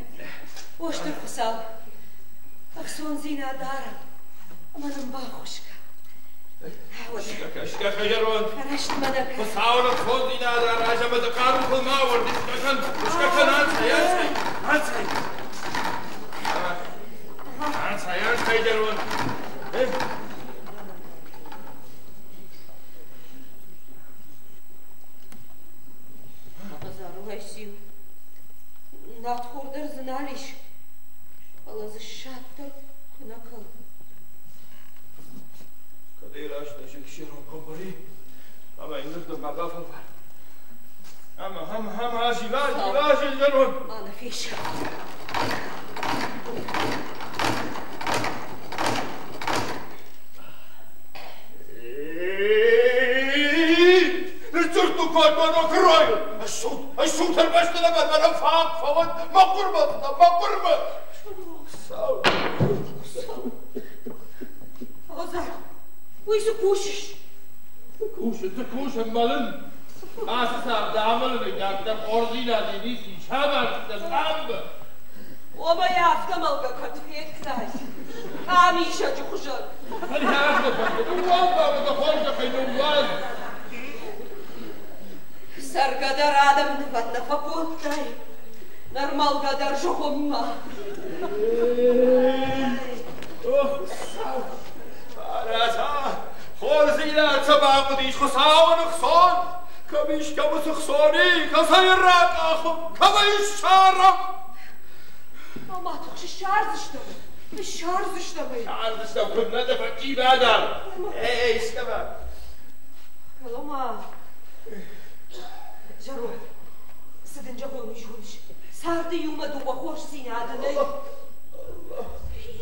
о стыр Хуыцау, ӕхцондзинад арӕм ӕмӕ нын баххуыс кӕн. Скӕ, зӕронд! Рӕстмӕ нӕ кӕн. Хуыцауы ӕхцондзинад араз ӕмӕ дӕ хъарутыл ма ауӕрд. Скӕ кӕн, скӕ кӕн, анцай, анцай, анцай. Анцай, анцай, зӕронд. Хӕдзарылӕй циу. Надхор дӕр дзы нал ис, фӕлӕ дзы ссад дӕр куы нӕ кӕлы. Кӕдӕй рӕстӕджы сирон къуымбыри, ӕмӕ иннӕрдӕм ма бафӕлвар. Ӕмӕ, ӕмӕ, ӕмӕ, азил, азил, азил, зӕронд! Ма нӕ фесӕф. мӕ куыройыл. Ссут, ссут ӕрмӕст ӕмӕ мӕнӕн фаг фӕуӕд мӕ хъуырмӕ, мӕ хъуырмӕ. Хуыцау, Хуыцау. Озар, уый цы кусыс? Цы кусын, цы кусын, мӕлын. Ацы царды амӕлынӕй дарддӕр хорздзинад ницы ис, амардтӕн ӕмбы. Омӕ йӕ афтӕ мӕлгӕ кӕд федтай? Къамисӕджы хуызӕн. Фӕлӕ афтӕ фӕнды, ныууадз ма мӕ дӕ хорзӕхӕй, ныууадз. Цӕргӕ дӕр адӕмы нывӕд нӕ фӕкодтай, ныр мӕлгӕ дӕр зыгъуыммӕ. О, Хуыцау! Арӕза, хорздзинад сӕ бахъуыдис Хуыцауы ныхсон. Кӕм ис, кӕм уыцы хсон и, кӕцӕй ракъахӕм, кӕмӕй ссарӕм? Ма тыхс, ссардзыстӕм, ссардзыстӕм ӕй. Ссардзыстӕм, куыд нӕ дӕ фӕччи бадар. Эй, искӕмӕ. Фӕлӕ ма, зӕронд, цы дын зӕгъон, уый зоныс? Царды иумӕ дыууӕ хорздзинады нӕй.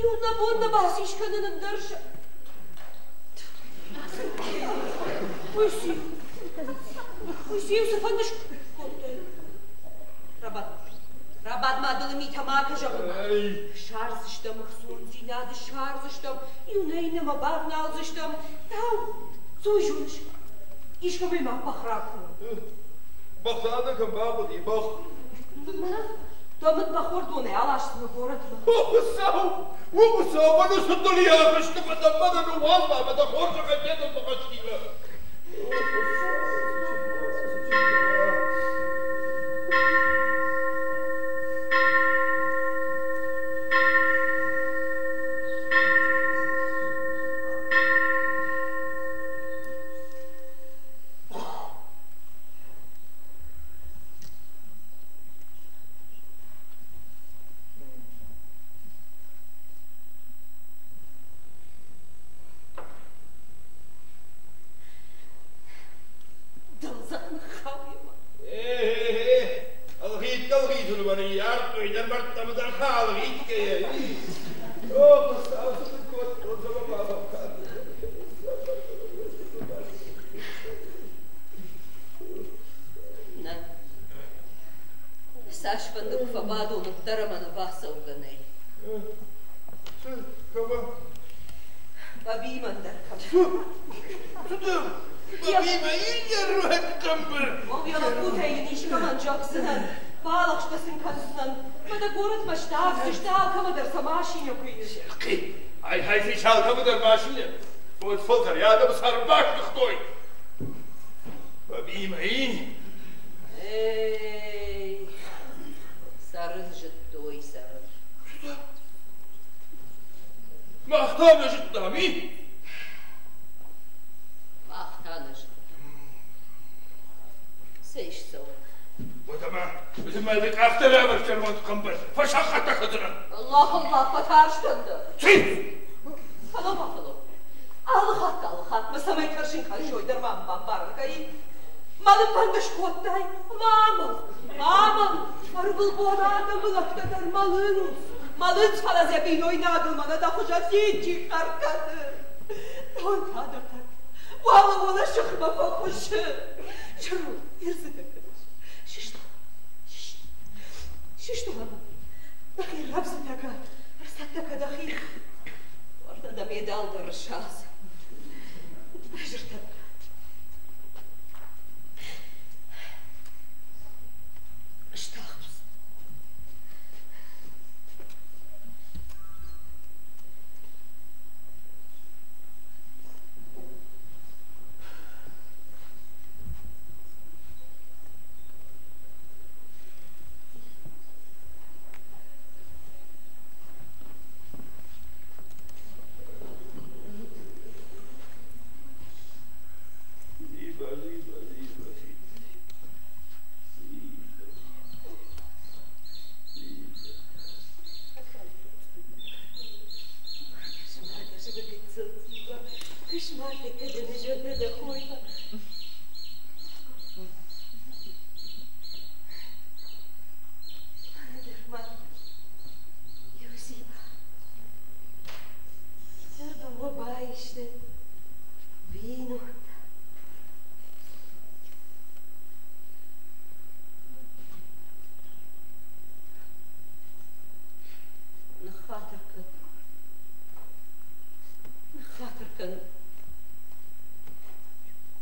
Иу нӕ бон нӕ бацис кӕнын ӕндӕр Уый циу? Уый циу, цы фӕнд скодтай? Рабад. Рабад ма дылы митӕ ма кӕ зӕгъын. Ссардзыстӕм ӕхцондзинад, ссардзыстӕм, иу нӕ иннӕмӕ бавналдзыстӕм. Тау, цы уый зоныс? Искӕмӕй ма бӕх ракурын. Бӕх та кӕм бахъуыди, бӕх? Дӕ мыд бӕхуӕрдонӕй аласдзынӕ горӕтмӕ. О, Хуыцау! О, Хуыцау, мӕнӕ цы дылийы ахызты фӕдӕн, мӕнӕ ныууадз ма мӕ дӕ хорзӕхӕй федон ныхӕстимӕ. О, Хуыцау! Дӕлдзӕх ныххауй ма. Э-э-э, ӕлгъитгӕ ӕлгъитын мӕ ныййардтой, дӕ мӕрдтӕм дӕр та ӕлгъитгӕйӕ. О, Хуыцау, цы дын кодтон, цӕмӕ бафӕлтӕрдтон. Нӕ. Цасфӕнды куы фӕбадон, уӕддӕр ӕмӕ нӕ бацӕугӕ нӕй. Цы, кӕмӕ? Бабимӕ ӕндӕр кӕм. Цы ды? Бабимӕ иннӕ Мол, йӕ лӕппутӕй йын искӕмӕн зӕгъдзынӕн, балӕгъстӕ сын кӕндзынӕн, фӕлӕ горӕтмӕ сдавдзысты, алкӕмӕ дӕр сӕ машинӕ куы ис. Ай-хай ис алкӕмӕ дӕр машинӕ. Фондз фӕлтӕр йӕ адӕмы царм бастыгътой. Бабимӕ и? Эй, цӕрын зыдтой, цӕрын. Мах та нӕ зыдтам, и? Мах та нӕ зыдтам. Цӕй ссӕуӕм. Уӕдӕмӕ, уӕдӕмӕ дӕ къӕхтӕ лӕвӕрдтӕн хъӕмбӕл, фӕсахъат кӕндзынӕн. Аллах, Аллах, фӕтарстӕн дӕ. Ци? Фӕлӕ ма фӕлӕ. Алы хатт, алы хатт мӕ цӕмӕй тӕрсын кӕнсой дӕр ма бамбарын кӕй. Мӕлын фӕнд скодтай, ма амӕл, амӕл. Ӕрвылбон адӕмы лӕгтӕ дӕр мӕлынц. Мӕлынц, фӕлӕ дзӕ бинойнагыл мӕнӕ дӕ хуызӕн ничи хъӕр кӕны. Дон та дӕр уӕлӕ уӕлӕ сыхмӕ фӕхъуысы. Зӕронд, ирдзытӕ кӕныс. Сыстон, сыстон ӕмӕ дӕхи рӕвдзытӕ кӕ, ӕрцӕттӕ кӕ дӕхи. Уӕртӕ дӕ медал дӕр ссадз. Базыртӕ. Стахт. Либо, либо, либо, Бинонтӕ. кӕн.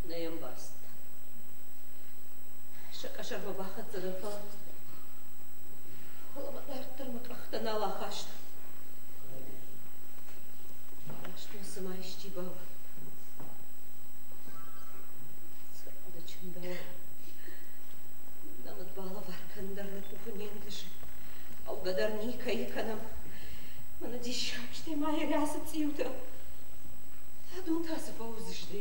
Нӕ йӕм бацыдтӕн. Сӕ къӕсӕрмӕ бахӕццӕ дӕн, фӕлӕ фӕлӕ мӕ дарддӕр мӕ къӕхтӕ нал ахастой. Раст мын цыма исчи бауад. Цы рхъуыды чындӕуа? Нӕ мыд балӕвар кӕн дӕр нӕ къухы не нтысы. Хъӕугӕ дӕр никӕйы кӕнӕм. Мӕнӕ диссаг, стӕй ма йӕ рӕсы цъиутӕ. Адон та цы фӕуыдзысты?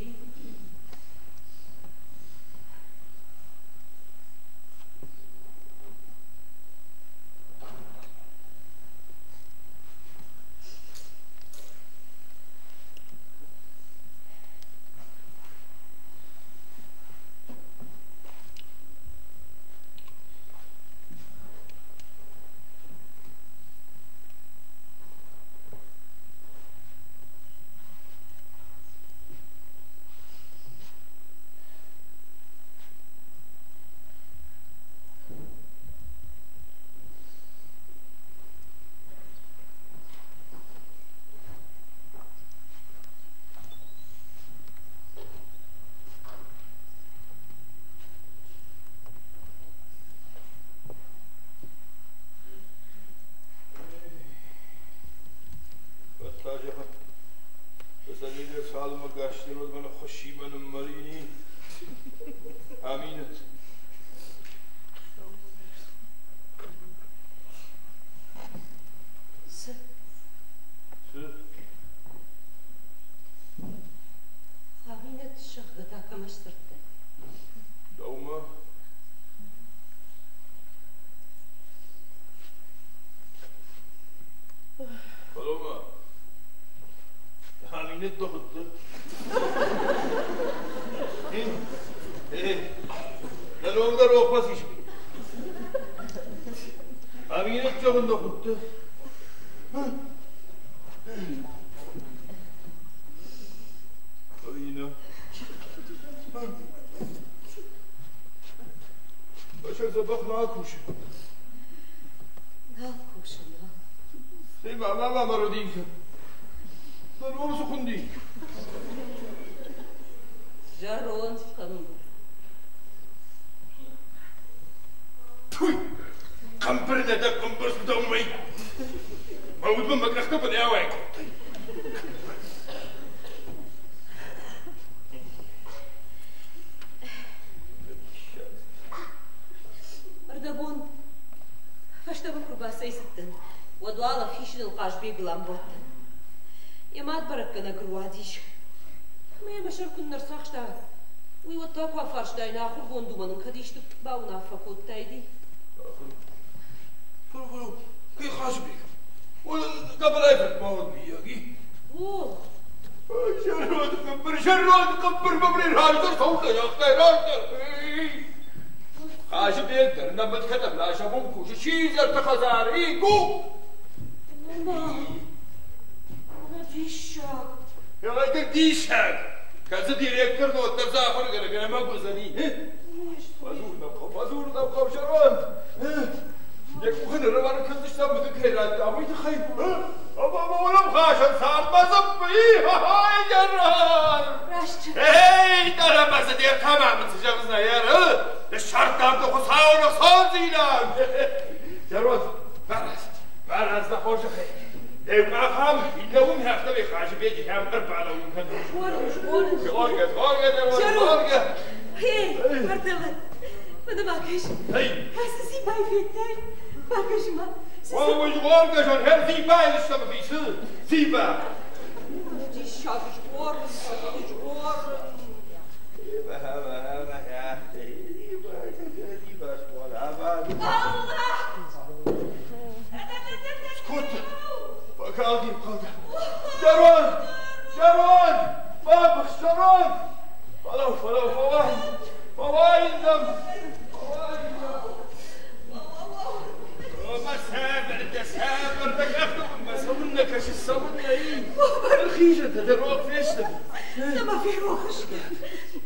Цы? Аминӕт, зӕгъгӕ та кӕмӕ сдзырдта? Дӕумӕ. Фӕлӕуу-ма. Аминӕт дӕ хуыдта? Дӕ ном дӕр рох фӕцис. Аминӕт зӕгъын дӕ хуыдта? Алина. Мӕ дзӕбӕх нал кусы. Нал кусы, нал. Стӕй ма мама Мародинка. Дӕ ном цы хуынди? Зӕронд хъӕмбыр. Туй! Хъӕмбыр нӕ дӕ хъӕмбыр дӕумӕ. Мӕ уд мын мӕ къӕхтӕ бынӕй ауӕй кодтай. Ӕрдӕбон фӕстӕмӕ куы рбацӕйцыдтӕн, уӕд уал ӕфисыныл Хъазбегыл амбӕлдтӕн. Йӕ мад бӕрӕггӕнӕг ӕруадис. Ӕмӕ йӕ мӕ сӕр куыннӕ рцахста, уый уӕд та куы афарстаин, ахуыргонд у, мӕн ын кӕд исты бауынаффӕ кодтаид. Кӕй Хъазбег? Гӕбӕрайы фырт ма уыд, миййаг, и? О! Зӕронд хъымбыр, зӕронд хъымбыр, мӕ раздӕр цӕуылнӕ загътай, раздӕр? Хъазыбег дӕр нӕ мыд кӕдӕм ласа, уым кусы сидзӕрты хӕдзар, и гу! Мама, мӕ диссаг. Ай диссаг! Кӕцы директор уӕддӕр дзы ахуыргӕнӕг ӕмӕ уыдзӕни? Фӕдзур нӕм хъӕу, фӕдзур нӕм хъӕу, зӕронд! Йӕ къухы нырӕвӕрын кӕндзыстӕм мыды кӕй радта, уый тыххӕй. Ӕмӕ уӕлӕмхасӕн цардмӕ дзыппы, и-ха-хай, Раст. Эй, дӕрӕмӕ дзы де ртӕмӕ мын цы зӕгъдзынӕ, еры? Ссардтам дӕ Хуыцауы ӕхцондзинад! Зӕронд, бараз, бараз дӕ хорзӕхӕй. Еу къахам, иннӕ уым хӕхтӕ Хъазыбеджы хӕм ӕрбалӕууын кӕн. Згъорын, згъорын. Згъоргӕ, згъоргӕ, згъоргӕ. Эй, Мартелла, мӕнӕ ма кӕс. Эй! Ацы ципай федтай? Бакӕс-ма. О, згъоргӕ, зон, хӕр ципай стӕм висы. Ципа. Диссаг, згъорын, згъорын. Аллах! Скотта! Фӕкалди хъӕлдӕ. Зӕронд! Зӕронд! Бабыхс, зӕронд! Фӕлӕуу, фӕлӕуу, фӕуай! Фӕуай нӕм! Фӕуай нӕм! Мӕ сабыр дӕ, сабыр дӕ къӕхты бынмӕ цӕуыннӕ кӕсыс, цӕуыннӕ, и? Ӕрхизӕнтӕ дӕ рох фесты. Нӕма ферох сты.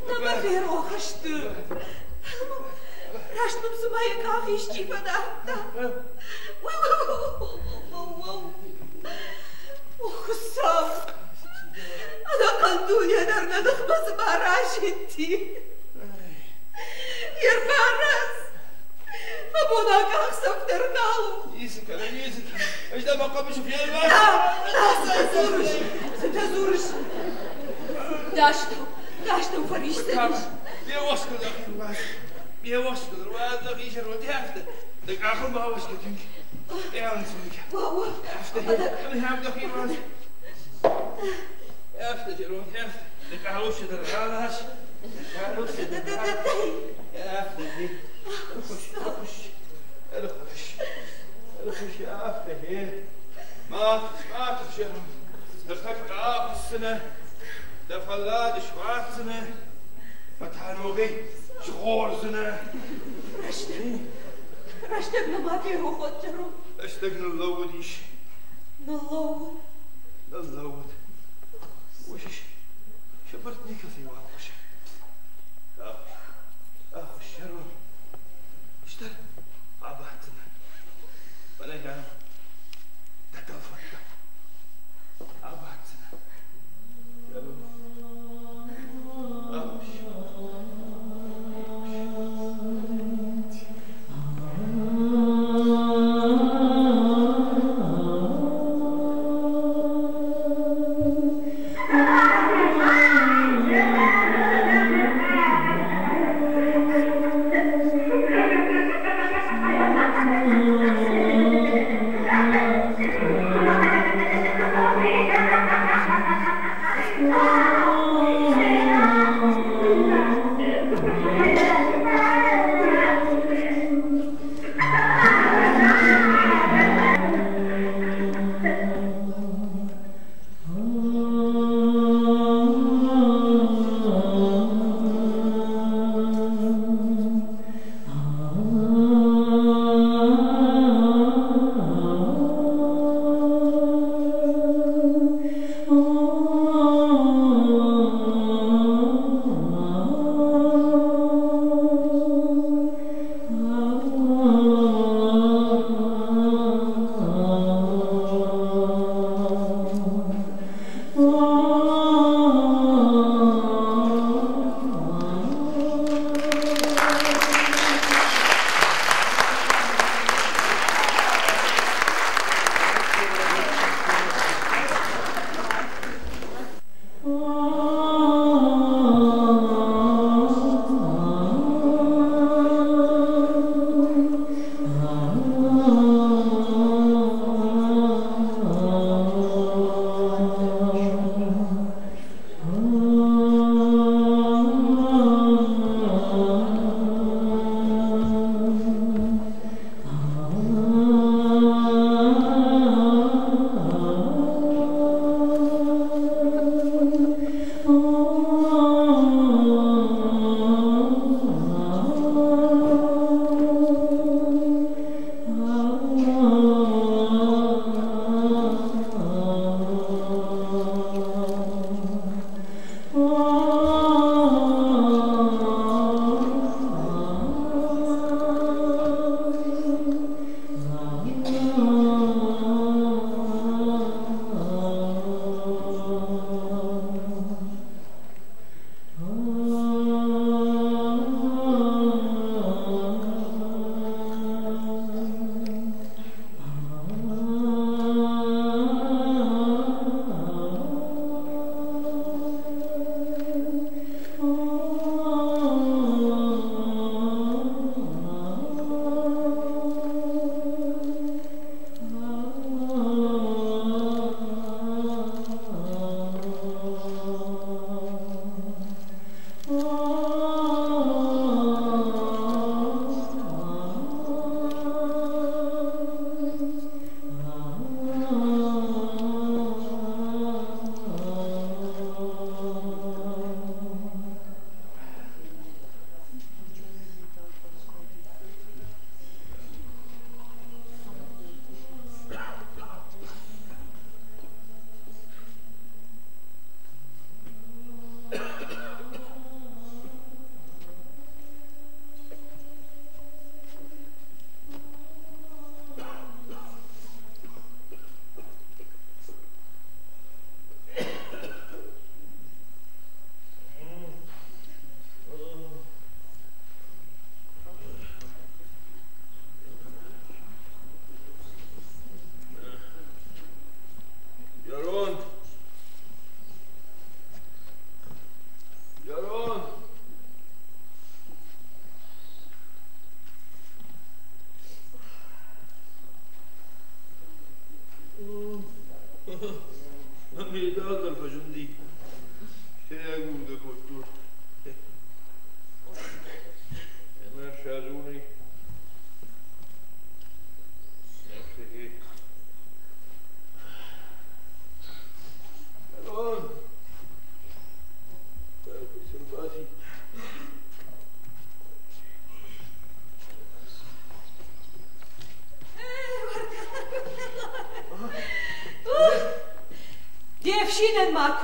Нӕма ферох сты. Раст мын цыма йӕ къах исчи фӕдардта. О, Хуыцау! Ӕнӕхъӕн Ӕнӕхъӕн дуне дӕр нӕ ныхмӕ цыма разынди. Ермараз, абон акъахдзӕф дӕр нал у. Ницы кӕны, ницы кӕны. Ӕз дӕ мӕ хъӕбысы фелвас. На, на, цытӕ дзурыс? Цытӕ дзурыс? Дӕ астӕу, дӕ астӕу фӕрисдзӕнис. Ме уӕхскыл дӕхи руадз. Ме уӕхскыл руадз дӕхи сӕрвӕтӕфтӕ. Дӕ къахыл ма уӕсгӕ тынг. Уӕууа, Афтӕ дӕхи руадз. Афтӕ, зӕронд, афтӕ. Дӕ къалосы дӕр ралас. Дӕ къалосы дӕр ралас. Афтӕ, ӕрхуысс, ӕрхуысс, ӕрхуысс, ӕрхуысс, афтӕ, гъе. Ма тыхс, ма тыхс, зӕронд. Ныртӕккӕ ахуысдзынӕ, дӕ фӕллад суадздзынӕ, мӕ та ногӕй згъордзынӕ. Рӕстӕг, рӕстӕг нӕма ферох уӕд, зӕронд. Рӕстӕг ныллӕууыдис. Ныллӕууыд. Ныллӕууыд. Уысис, сыбыртт никӕцӕйуал хъуысы. Ахуысс, зӕронд. Стӕр абаддзынӕ. Фӕлӕ дӕм дӕ дӕлфӕдтӕ абаддзынӕ. Зӕронд. Ахуысс.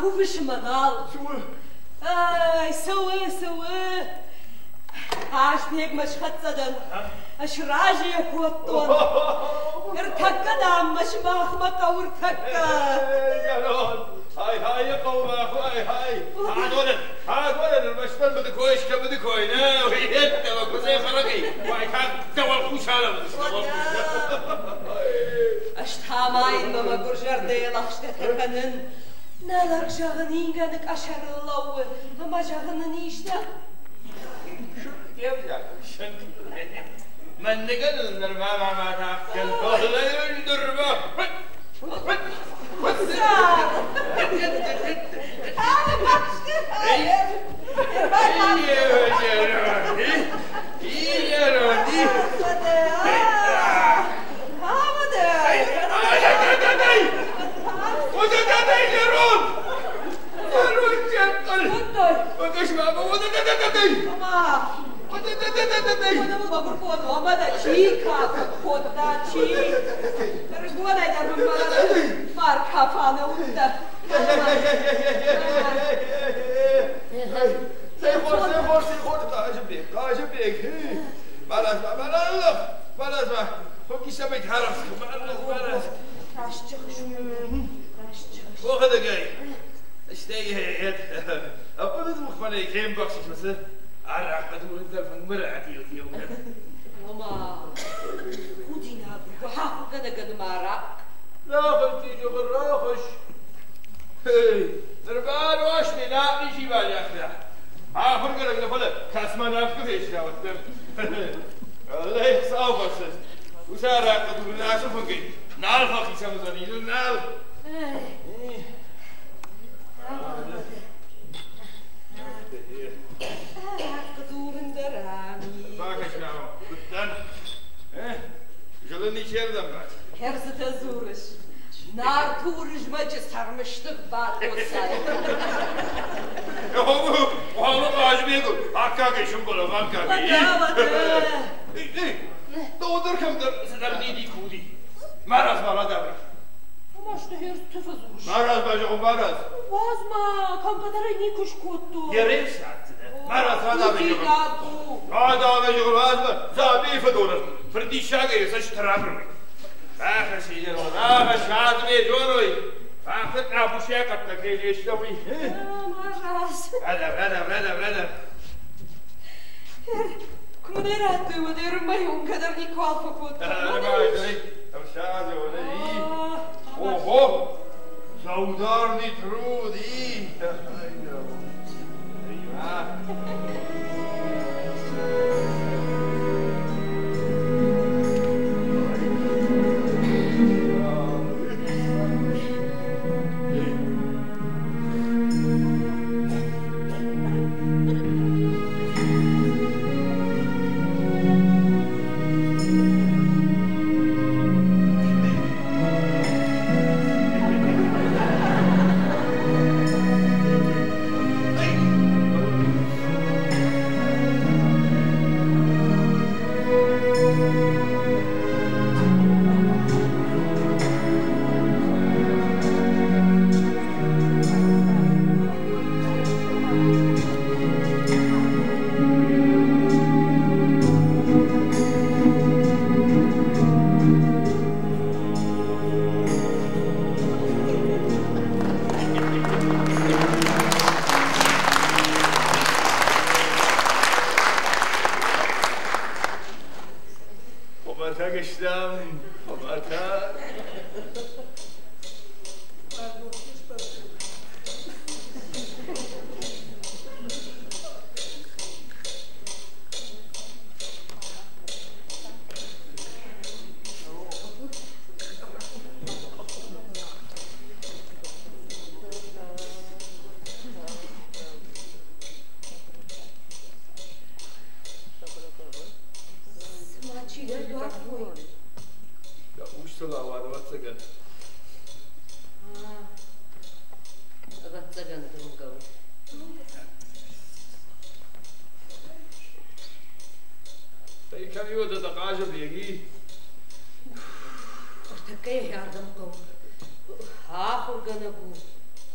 Кувыс ӕмӕ нал. Цы у? Ай, цӕуы, цӕуы. Хъазбегмӕ схӕццӕ дӕн. Сразы йӕ кодтон. Ӕртӕккӕ, дам, мӕ сымахмӕ хъӕуы ӕртӕккӕ. Хай, хай, хъӕумӕ, хай, хай. Адонӕн, адонӕн ӕрмӕстдӕр мыды кой скӕ, мыды кой. Нӕ, уый йеддӕмӕ куыдзӕй хӕрӕгӕй уайтагъд дӕ уӕлхъус алӕудзысты, дӕ уӕлхъус. Ӕз та ма йын мӕ мӕгуыр зӕрдӕйы лӕгъстӕтӕ кӕнын. Нӕ лӕг, зӕгъын, ингӕны къӕсӕрыл лӕууы, ӕмӕ, зӕгъын ын исты. Мӕн ныгӕнын нырма мӕ мад афтӕ нырма.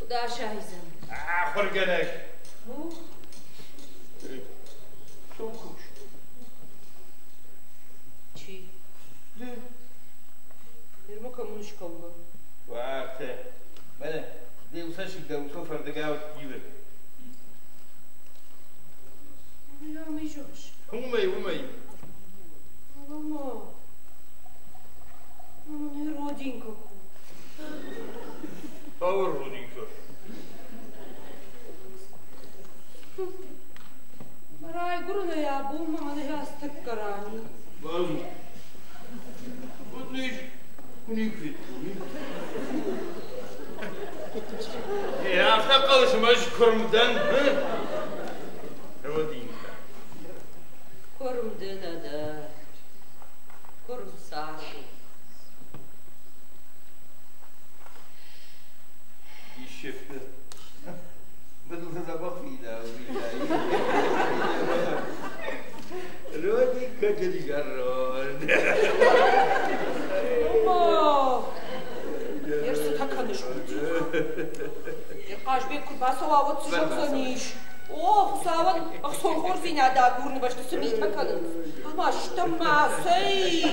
Куыд асайдзӕн? Ахуыргӕнӕг. Цы кус? Чи? Ды. Нырма кӕм скӕугӕ? Уартӕ. Мӕнӕ, де усӕсыг дӕ усыл фӕрдыгау ивы. Уымӕй зӕгъыс? Уымӕй, уымӕй. Мама, мама, родинка ку. Цавӕр родинка? Райгуырынӕй абонмӕ мӕнӕ азтӕккӕ рани. Базу. Вот нич, куы никуы федтон. Афтӕ хъӕлыс, ӕмӕ ӕз куырм дӕн. Родинка. Куырм ды нӕ дӕ. Куырм цард у. Диссӕгтӕ. Быдылты дзӕбӕх фидауы, Родинка дын зӕронд. Ома, ӕрцытӕ кӕныс, Хъазбег куы бацӕуа, уӕд цы зӕгъдзӕнис? О, Хуыцауӕн ӕхцон хорздзинад агурыны бӕсты цы митӕ кӕнынц? Ӕмӕ стӕм ма, цӕй!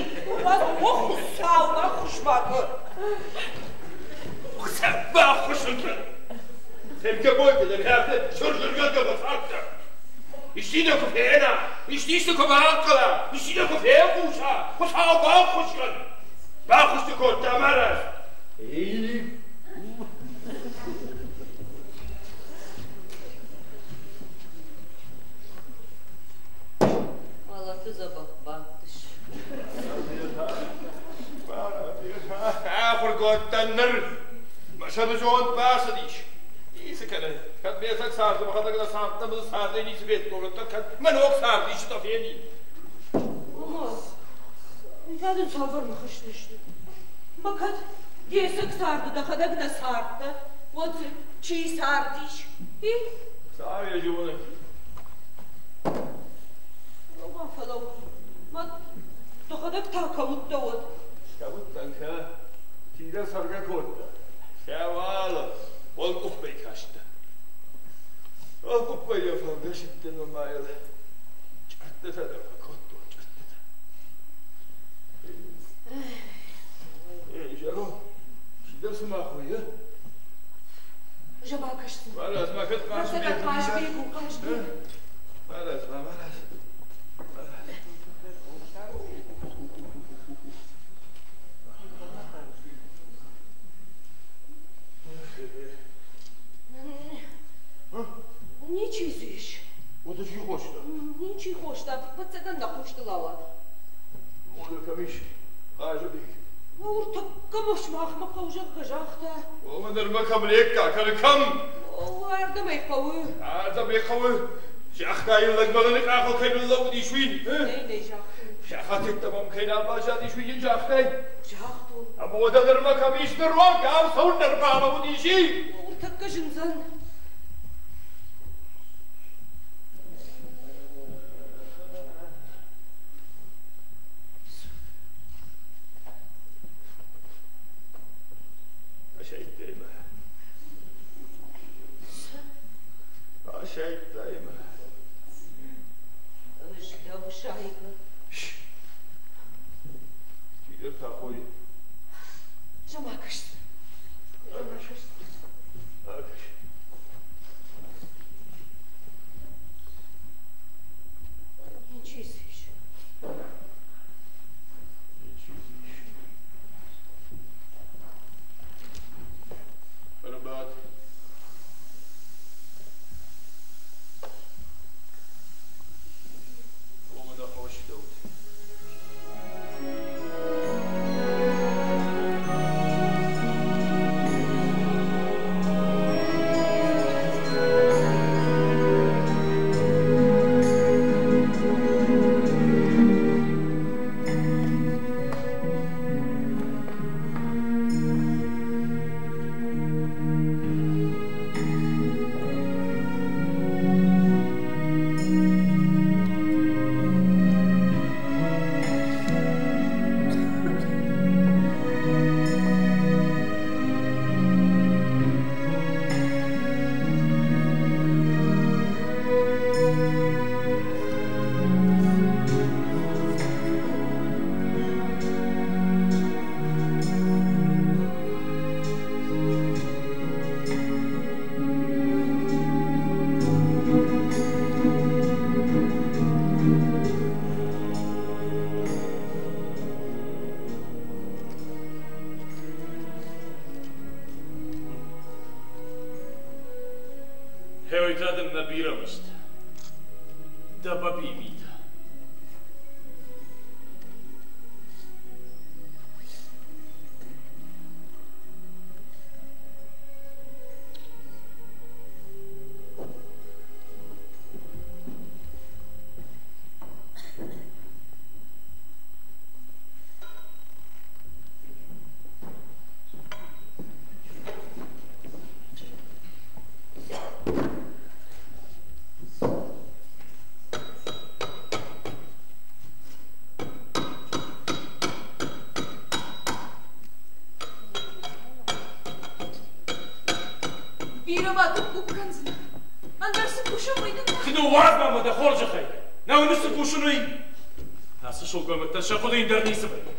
О, Хуыцау, баххуыс ма кӕн! Хуыцау, баххуыс ын кӕн! Семке бойты дӕр афтӕ сыр-сыргӕнгӕ фӕцардтӕ. Исчи дӕ куы фена, исчи исты куы бахъӕла, исчи дӕ куы фехъуса, Хуыцау, баххуыс кӕн! Баххуыс ты кодта мӕ раз. Мӕлӕты дзӕбӕх бадтыс. Ахуыргонд дӕн ныр. Мӕ сӕрызонд бацыдис. Ницы кӕны. Кӕд ме цӕг царды мӕхӕдӕг нӕ цардтӕн, мын цардӕй ницы федтон, уӕддӕр кӕд мӕ ног цард исты фенин. Ома, та дын цавӕр ныхӕстӕ сты? Мӕ кӕд де цӕг царды дӕхӕдӕг нӕ цардтӕ, уӕд дзы чи цардис? И? Цар йӕ зоны. Ома, фӕлӕуу, мӕ дӕхӕдӕг та кӕм уыдтӕ уӕд? Кӕм уыдтӕн, кӕ? Чидӕр цӕргӕ кодта. Сӕ уӕлӕ уӕлкъуыппӕй кастӕн. Уӕлкъуыппӕй йӕ фӕлгӕсыдтӕн ӕмӕ йыл чъырттытӕ дӕр фӕкодтон, чъырттытӕ. Эй, зӕронд, чидӕр цыма хуыйы. Зӕбакӕсдзӕн. Марадз, ма кӕд Хъазбег Хъазбег у, Хъазбег. Марадз, ма, марадз. Ничи дзы ис. Уӕдӕ чи хоста? Ничи хоста, ӕвӕццӕгӕн нӕ хъустыл ауад. Уӕдӕ кӕм ис Хъазыбег? Ныртӕккӕ ма сымахмӕ хъӕуы, зӕгъгӕ, загъта. Омӕ нырмӕ кӕм лекка кӕны, кӕм? Ардӕм ӕй хъӕуы. Ардӕм ӕй хъӕуы. Загъта йын лӕгмӕлыны къахыл кӕй ныллӕууыдис, уый. Нӕй, нӕ загътон. Сахатӕттӕ мӕм кӕй нал баззадис, уый йын загътай? Загътон. Ӕмӕ уӕдӕ нырмӕ кӕм ис ныронг, ау цӕуылнӕ ӕрбалӕууыдис, и? Ныртӕккӕ зындзӕн. Асайдтай мӕ. Асайдтай мӕ. Ӕз дӕу сайгӕ. Чидӕр та хойы. Зӕмакӕс. Акӕс. Акӕс. Ничи дзы ис. Ничи дзы ис. Ӕрбад. Омӕ нӕ хостӕут. Кӕн нӕ бирӕ мызд. Дӕ бабийы митӕ. Бирӕ ма тыппук кӕндзынӕ. Ӕндӕр цы кусын, уый дын Ды ныууадз ма мӕ дӕ хорзӕхӕй. Нӕ уыныс, цы кусын, уый? Ацы сылгоймӕгтӕн сӕ хъуыдыйы дӕр ницы вӕййы.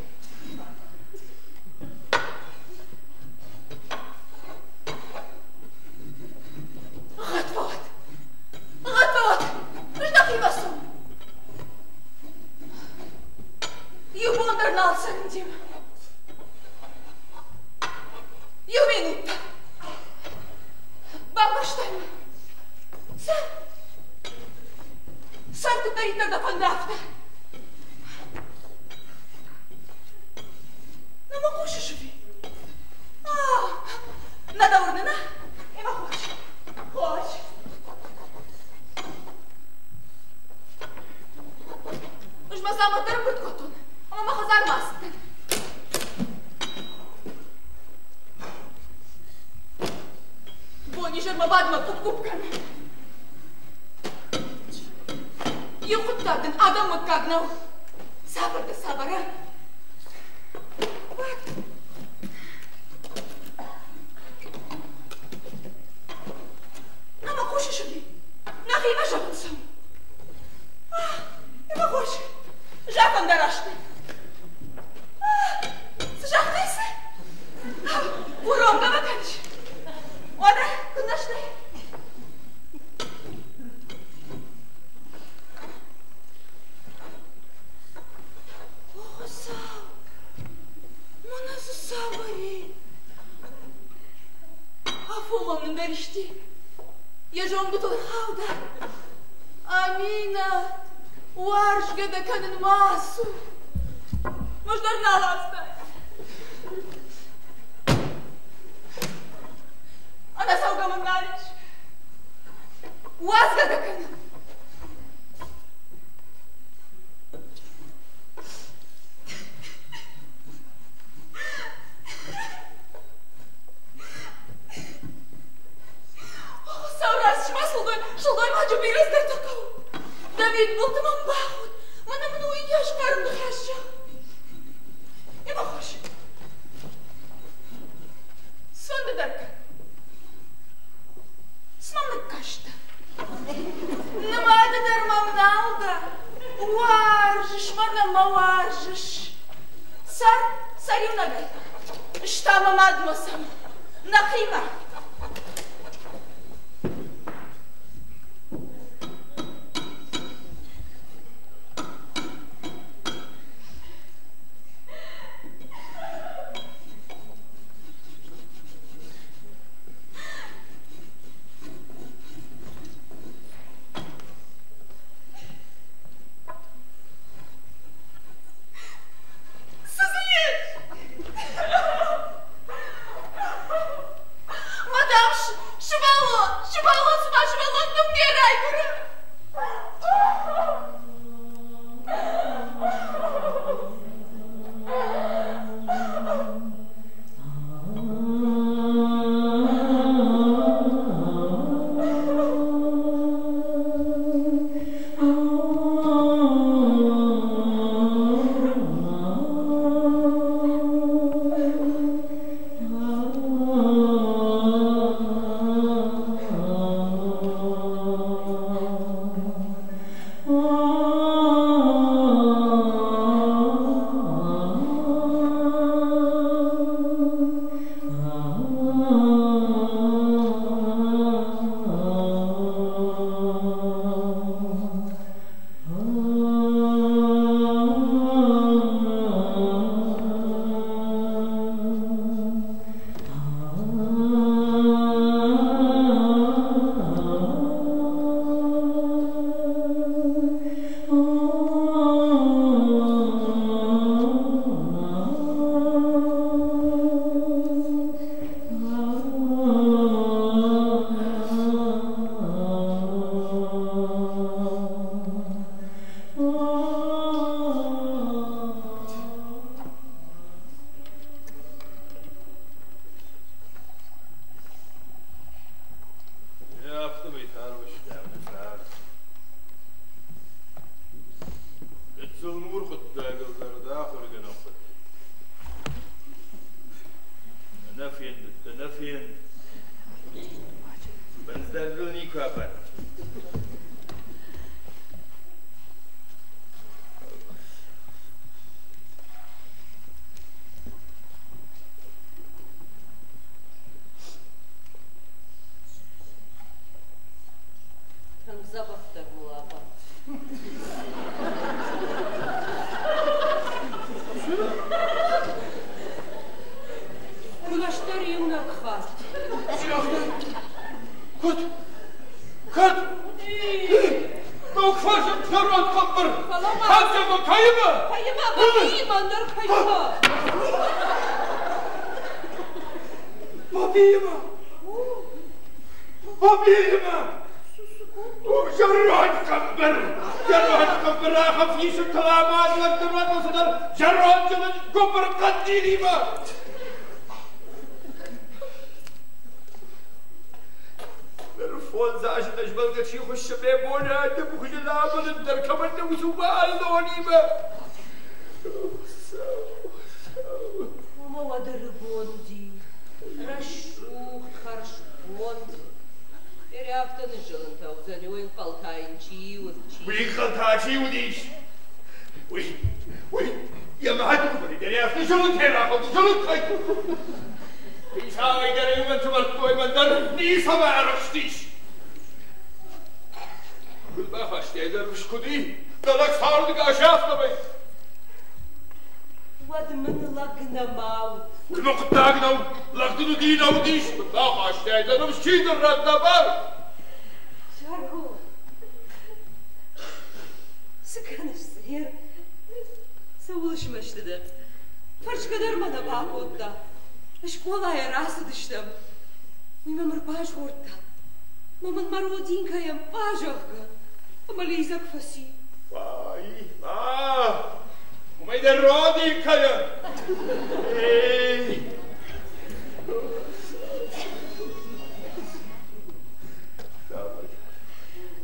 Гъӕд фӕуӕд! Гъӕд фӕуӕд! Ӕз нӕхимӕ цӕуын. Иу бон дӕр нал цӕрын демӕ. Иу минут та. Бамбӕрстай мӕ? Сӕр! Сӕр куыддӕриддӕр дӕ фӕнды, афтӕ. Нӕ мӕ хъусыс ӕви? Нӕ дӕ уырны, нӕ? Ӕмӕ хорз. Хорз. Ӕз мӕ дзаумӕттӕ ӕрӕмбырд кодтон ӕмӕ мӕ хӕдзармӕ ацыдтӕн. Бонизӕрмӕ бадмӕ къупп-къупп кӕны. Иу хъуыддаг дын адӕммыггаг нӕу. Цавӕр дӕ цавӕр, а? Бад. Ӕмӕ хъусыс ӕви? Нӕхимӕ зӕгъын цӕуын. Ӕмӕ хорз. Зӕфӕндараст. Цы загътай, цы? Уромгӕ мӕ кӕныс? Уӕдӕ, куыннӕ стӕй? О, Хуыцау! Мӕнӕ цы цавӕр и? Афон мӕм нындӕр исти. Йӕ зонгуытыл ӕрхауда. Аминӕт, уарзгӕ дӕ кӕнын ма ацу. Хуыздӕр нал ацыдаид. Ӕнӕцӕугӕ мын нал ис. Уадзгӕ дӕ кӕнын. Хуыцау раз сылгоймаджы бирӕ цыдӕртӕ хъӕуы. Давид былты мӕм бахудт, мӕнӕ мын уый йас хъарм ныхас зӕгъ. Ӕмӕ хорз. Цӕнды дӕр кӕн. Цы мӕм ныккастӕ? Нымады дӕр мӕм нал дӕ. Уарзыс мӕ, мӕ уарзыс. Цӕр, цӕр иунӕгӕй. Ста мӕ мадмӕ цӕуын. Нӕхимӕ. Цы дзы ис? Кӕд? Ног фӕзынд зӕронд къуымбыр. Кӕд ӕмӕ кӕимӕ? Кӕимӕ, Бабиимӕ, ныр кӕимӕ? Бабиимӕ! Бабиимӕ! Зӕронд къуымбыр! Зӕронд къуымбыр ахӕм фисынтыл амад лӕгты рӕтыл цыдӕр зӕронд гуыбыр хъӕндилимӕ! Ныр 5 азы ӕзмӕлгӕ чи хуыссы ме боны ӕддӕмхуызы лӕмӕлын дӕр кӕмӕн нӕ уыцы уӕллонимӕ. Уымӕ уӕд ӕрыгон уыди, рӕсугъд, хӕрзконд. Берӕ афтӕ ныззылынтӕ уыдзӕни, уый ӕнхъӕл та йын чи уыд, чи. Уый ӕнхъӕл та чи уыдис? Уый, уый йӕ мады куы дӕр афтӕ зылынтӕ рахауд, зылынтӕй. Хицауӕй дӕр уымӕн цӕвӕрдтой, мӕн дӕр ницӕмӕ арӕхстис. Куыд бахастай дӕ ныфс, куыд и? Дӕ лӕг цардыгас афтӕмӕй. Уӕд мын лӕг нӕма уыд. Уый мӕ хъуыддаг нӕу, лӕг дын уыди, нӕ уыдис. Куыд бахастай дӕ ныфс, чи дын радта бар? Сарго, цы кӕныс, Зер? Цӕуыл смӕсты дӕ? Фӕрсгӕ дӕр мӕ нӕ бакодта. Скъолайӕ рацыдыстӕм. Уый мӕм ӕрбазгъордта. Мӕ мын мӕ родинкӕйӕн пъа, зӕгъгӕ, ӕмӕ лидзӕг фӕци. Ай, а, уымӕй дӕр родинкӕйӕн! Эй!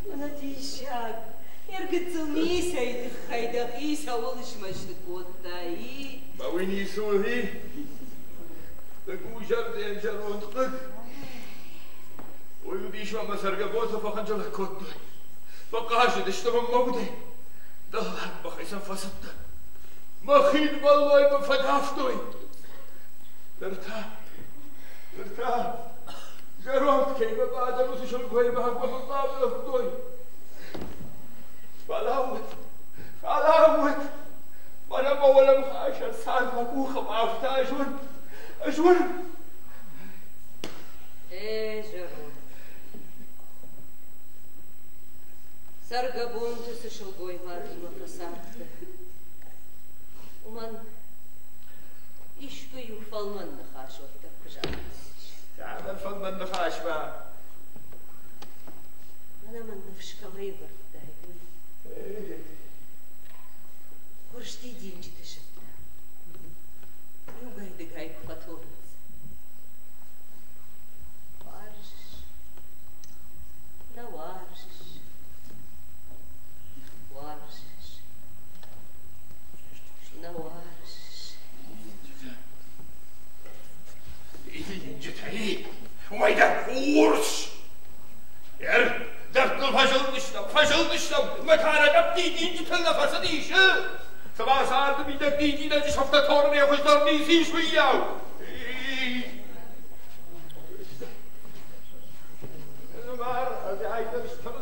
Мӕнӕ диссаг! Ӕргыццыл ницӕй тыххӕй дӕхи цӕуыл смӕсты кодтай? Мӕ уый ницы уыди. Хъыг у зӕрдӕйӕн зӕронд хъыг. Уый уыдис ӕмӕ цӕргӕбонтӕ фӕхынджылӕг кодтой. Фӕхъазыдысты мӕм мӕ удӕй. Дӕллаг мӕхицӕн фӕцыдтӕн. Мӕ хидвӕллой мын фӕдавтой. Ныр та, ныр та зӕронд кӕимӕ бадӕн, уыцы сылгоймагмӕ мын бавнӕлдтой. Фӕлӕуут, фӕлӕуут! Мӕнӕ мӕ уӕлӕмхасӕн цард мӕ къухы бафта, ӕз уын, ӕз уын! Э, зӕронд. Цӕргӕбонты цы сылгоймагимӕ фӕцардтӕ, уымӕн искуы-иу фӕлмӕн ныхас уӕддӕр куы загътаис. Цавӕр фӕлмӕн ныхас ма? Мӕнӕ мын ныфс кӕмӕй вӕрдтай, уый. Хорз дидинджыты сыфтӕ иугай-дыгай куы фӕтонынц. Уарзыс, нӕ уарзыс, уарзыс, нӕ уарзыс. Дидинджытӕ, уымӕй дӕр урс. Ӕр дӕрдтыл фӕзылдыстӕм, фӕзылдыстӕм, мӕ кӕрӕдӕп дидинджытыл нӕ фӕцыдис. Цыма царды мидӕг дидинӕджы сӕфтӕ торынӕй хуыздӕр ницы ис, уыйау. Нымар, ӕви стыр.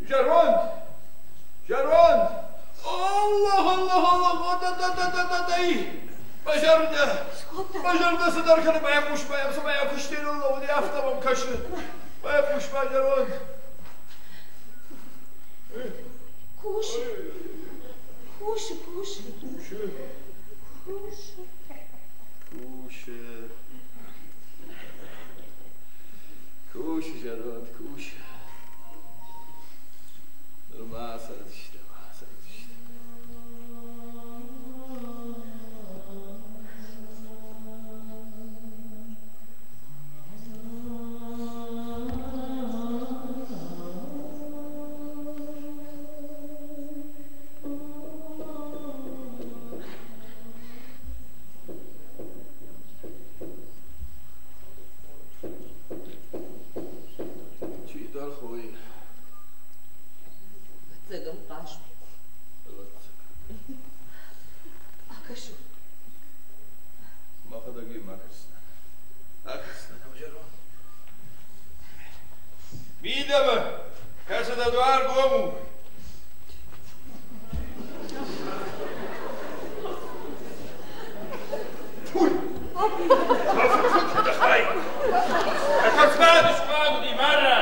Зӕронд! Зӕронд! Аллах, Аллах, Аллах! Да-да-да-да-да-дай! Мӕ зӕрдӕ! Мӕ зӕрдӕ цыдӕр кӕны, байхъус ма йӕм, цыма йӕ куыстӕй ныллӕууыди, афтӕ мӕм кӕсы. Байхъус ма, зӕронд! Кусы. Кусы, кусы. Кусы. Кусы. Кусы. Кусы, зӕронд, кусы. Нырма цӕрдзыстӕм, ацӕрдзыстӕм. Мидӕмӕ, кӕсы дӕ дуар гом у. Фуй! Фу, Фу, Мара!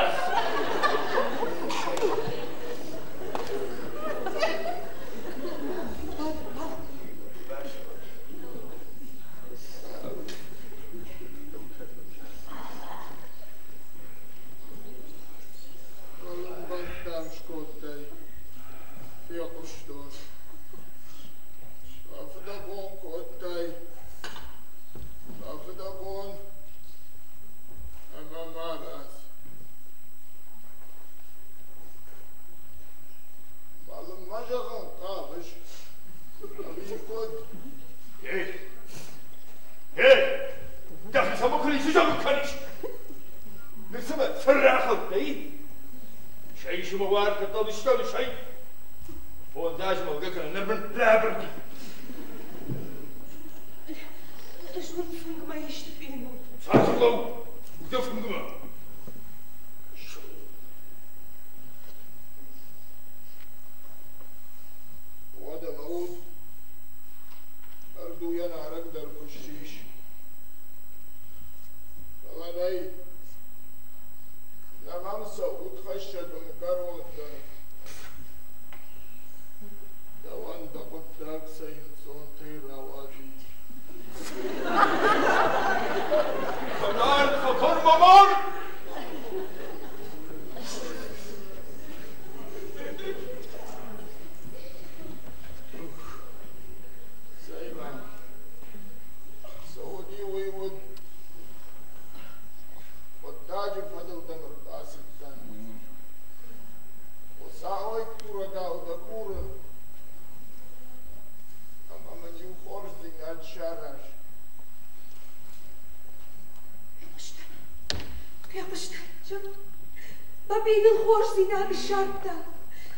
Хорздзинад ссардта.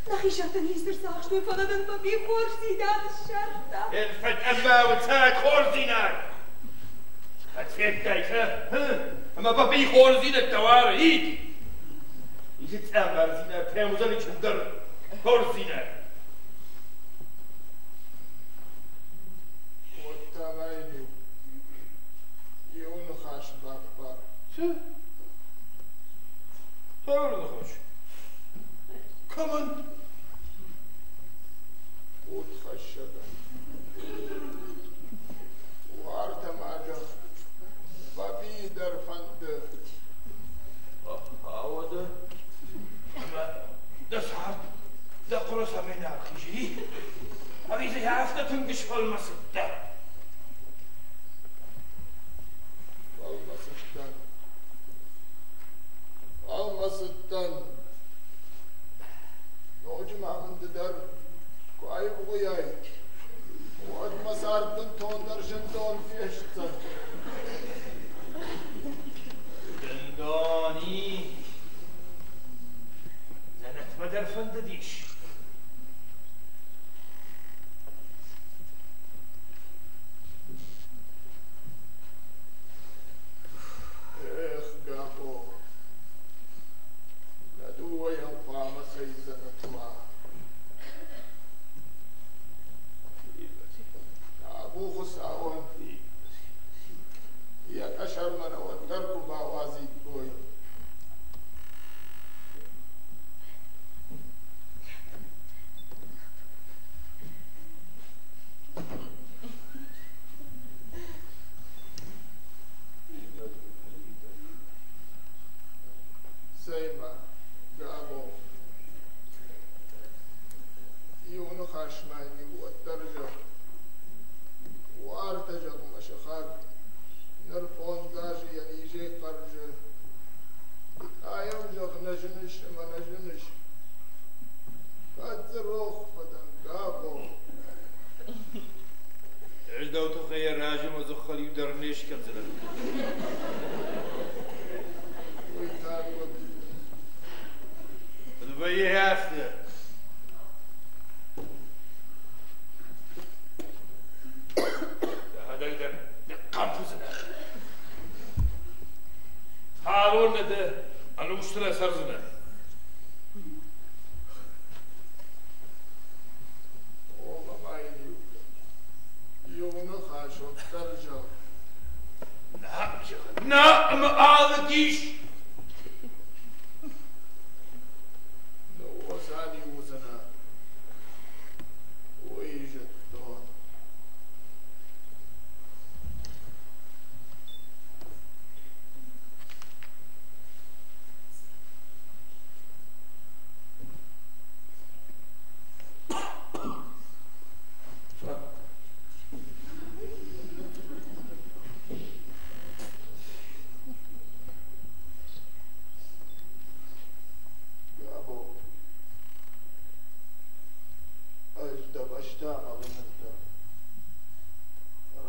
Нӕхи сӕртӕ не рцахстой, фӕлӕ дын Баби хорздзинад ссардта. Элфет ӕмӕ уыцӕг хорздзинад. Федтай, ӕмӕ Баби хорздзинӕдтӕ уары, ид. Исы цъамардзинад фӕуыдзӕни чындӕр хорздзинад. Уӕдта ма йын иу ныхас баппар. Цы? Цавӕр ныхас? Кӕмӕн? Удхӕссӕгӕн. Уартӕ ма зӕгъ, Бабийы дӕр фӕнды. Уӕдӕ ӕмӕ дӕ цард дӕ хъуыры цӕмӕй нал хизы, и? Ӕви дзы афтӕ тынг сфӕлмӕцыдтӕ? Фӕлмӕцыдтӕн. Фӕлмӕцыдтӕн. Ноджы ма мын ды дӕр куы аивгъуыйай, уӕд мӕ цард бынтондӕр зындон фестдзӕн. Зындон, и? Дзӕнӕтмӕ дӕр фӕндыдис. Эх, Габо, нӕ дыууӕйӕн хъуамӕ цӕй дзӕнӕт уа. Табу Хуыцауӕн, йӕ къӕсӕрмӕ нӕ уӕддӕр куы бауадзиккой. Цӕй-ма, Габо, иу ныхас ма йын-иу уӕддӕр зӕгъ. Уартӕ, зӕгъ, мӕ сыхаг, ныр 5 азы йӕ низӕй хъӕрзы. Ды та йӕм, зӕгъ, нӕ зыныс ӕмӕ нӕ зыныс. Кӕд дзы рох фӕдӕн, Габо? Ӕз дӕу тыххӕй йӕ разы мӕ дзыххӕл иу дӕр не скӕндзынӕн. Уый та куыд? Куыд вӕййы афтӕ? Дӕхӕдӕг дӕр ныхъхъӕмп уыдзынӕ. Халон нӕ дӕ, ӕнусты нӕ цӕрдзынӕ. Нӕ ӕмӕ алыг ис. Ныууосани уыдзынӕ, уый зыдтон. Габо, ӕз дӕ бӕстӕ амӕлыныл дӕн.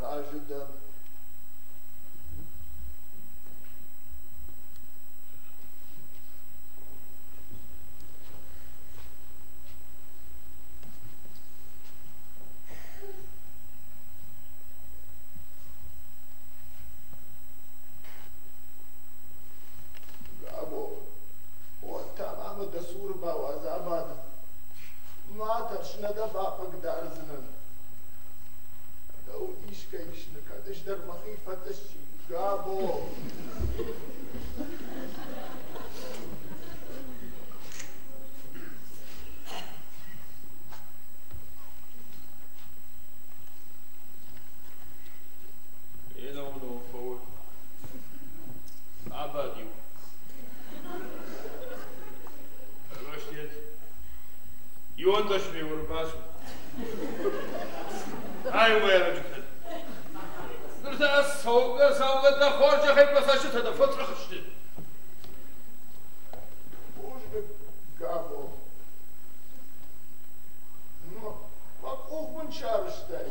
Разы дӕн. Габо, уӕд та ма мӕ дӕ цуры бауадз абадын. Ма тӕрс, нӕ дӕ бахъыгдардзынӕн. Дӕу искӕй исны, кӕд ӕз дӕр мӕхи фӕтъыссин, Габо. Ӕнӕуынон фӕуы. Абад-иу. Ӕвӕстиат. Иуӕндӕс ме ӕрбацу. Ай уӕрджытӕ. Ныр та цӕугӕ-цӕугӕ дӕ хорзӕхӕй мӕ цӕстытӕ дӕ фӕцъӕх сты. Бузныг, Габо. Мӕ къух мын сарӕзтай.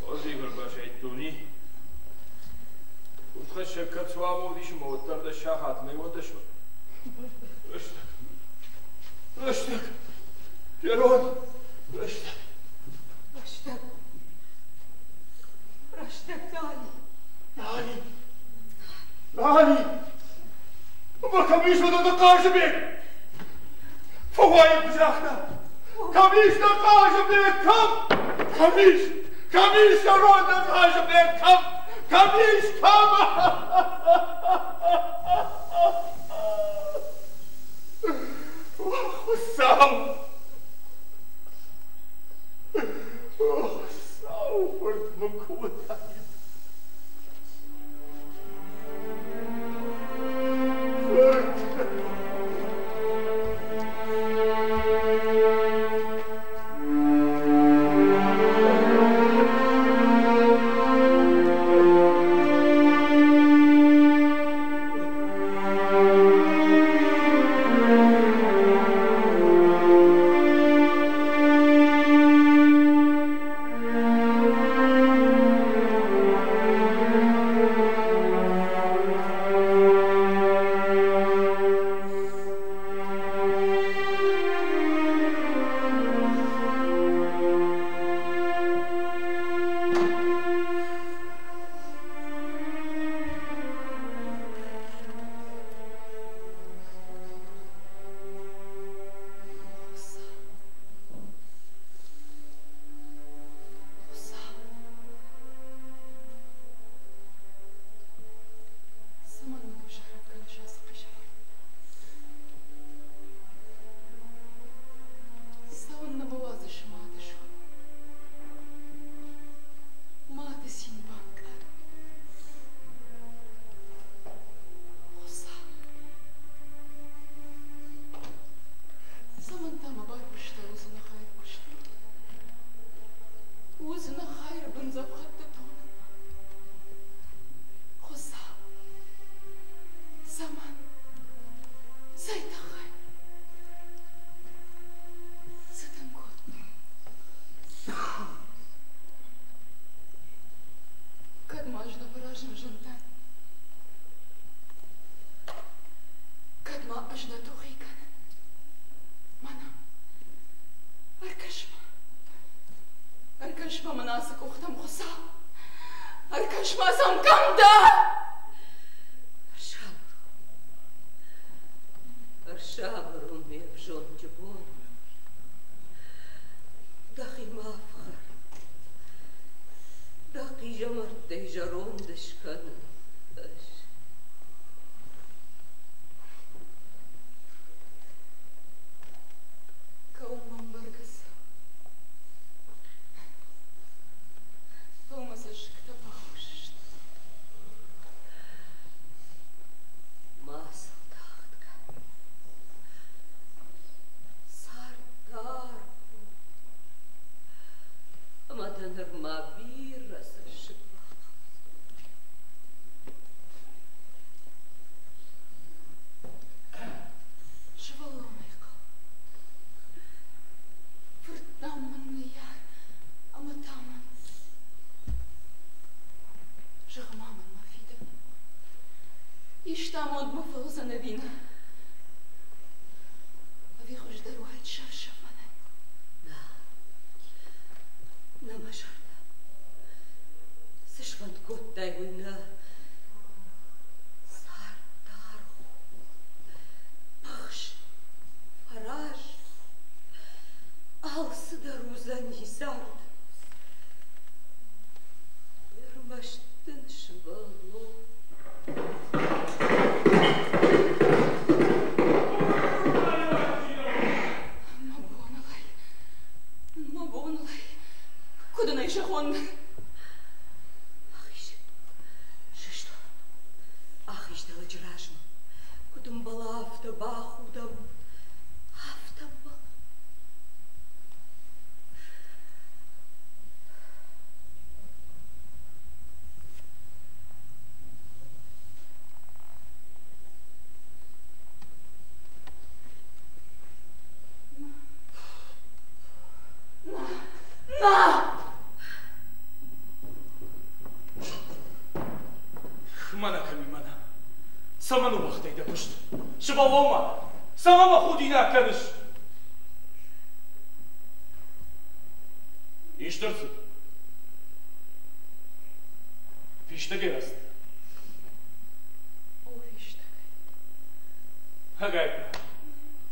Озигъыр басайдтони. Удхӕссӕг кӕд суамодис ӕмӕ уӕддӕр дӕ сахатмӕ иуӕндӕсмӕ. Рӕстӕг. Рӕстӕг. Кӕрон. Рӕстӕг. Рӕстӕг. Рӕстӕг, Лали. Лали. Лали! Ӕмӕ кӕм ис уыдоны Хъазыбег? Фӕуайы куы загъта. Кӕм ис нӕ Хъазыбег, кӕм? Кӕм ис? Кӕм ис зӕронд нӕ Хъазыбег, кӕм? Кӕм ис, кӕм? Хуыцау! Хуыцау, фырт мын куы уыдаид. Фырт! Зоныс ма сӕм, кӕм дӕ? Ӕрсабыр у. Ӕрсабыр у ме взонджы бон. Дӕхи ма фхӕр. Дӕ хъизӕмӕрттӕй зӕронд скӕнын ӕз. Кӕуын мӕм бӕргӕ цӕуы. Фӕлӕ мӕ цӕссыгтӕ бахус сты. Ма сыл тагъд кӕн. Цард даргъ у. Ӕмӕ дӕ нырма бирӕ цӕссыг бахъӕудзӕн. Сывӕллонӕй хъӕуы. Фырт, дам, мын ныййар ӕмӕ та мын. Зӕгъ-ма мын, мӕ фидӕн, исты амонд мӕ фӕуыдзӕн ӕви нӕ? Ӕви хуыздӕр уаид сӕф-сӕфӕнӕй? Нӕ, нӕ мӕ зӕрдӕ. Цы сфӕнд кодтай, уый нӕ. Цард даргъ у. Быхс, фӕраз. Алцыдӕр уыдзӕни цард. Ӕрмӕст дын сывӕллон. Мӕ бонылӕй, мӕ бонылӕй, куыд ын ӕй зӕгъон? Ахиз, сыстон, ахиз дӕ лӕджы размӕ. Куыд ӕмбӕла, афтӕ бахудӕм, афтӕ ӕмбӕла. На! Мӕнӕ кӕм и, мӕнӕ. Цӕмӕн ныууагътай дӕ куыст? Сывӕллонмӕ! Цӕмӕн мӕ худинаг кӕныс? Исты ӕрцыд? Фистӕгӕй рацыдтӕ? О, фистӕгӕй. Ӕгайтма.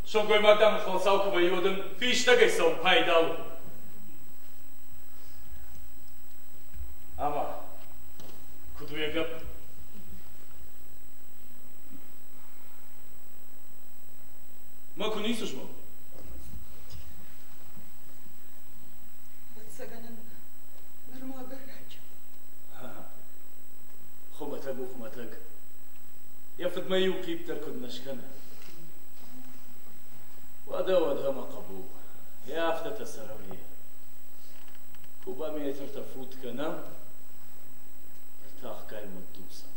Сылгоймаг дам ӕнхъӕлцау куы вӕййы, уӕд ын фистӕгӕй цӕуын пайда у. Ӕмӕ куыд у йӕ гӕпп? Мӕ куы ницы змӕлы. Ӕвӕццӕгӕн ын нырма ӕгӕр раджы. Хуымӕтӕг у хуымӕтӕг. Йӕ фыдмӕ иу хъипп дӕр куыд нӕ скӕны. Уӕдӕ, уӕдӕ, мӕ хъӕбул, йӕ афтӕтӕ цӕрӕм и. Кубометртӕ фут кӕнӕм, ӕртахгай мыддуцӕм.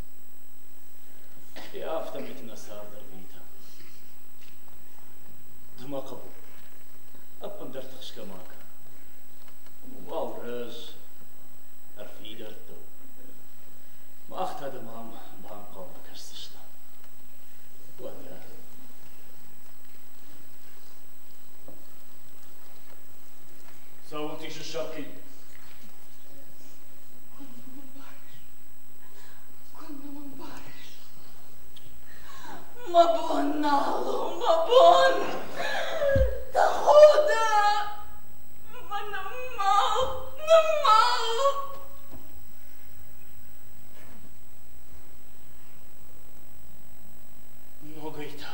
Йӕ афтӕмӕй нӕ цард ӕрвитӕм. Ды, мӕ хъӕбул, ӕппындӕр тыхсгӕ ма кӕн. Уал рӕз, ӕрфидӕрттыл. Мах та дӕм ам банхъӕлмӕ кӕсдзыстӕм. Уӕдӕ. Цӕуылты ис сӕхи? Куыннӕ мӕ мбарыс? Куыннӕ мӕ мбарыс? Мӕ бон нал у, мӕ бон! Тӕхуды! Мӕ ныммӕл, ныммӕл! Ногӕй та.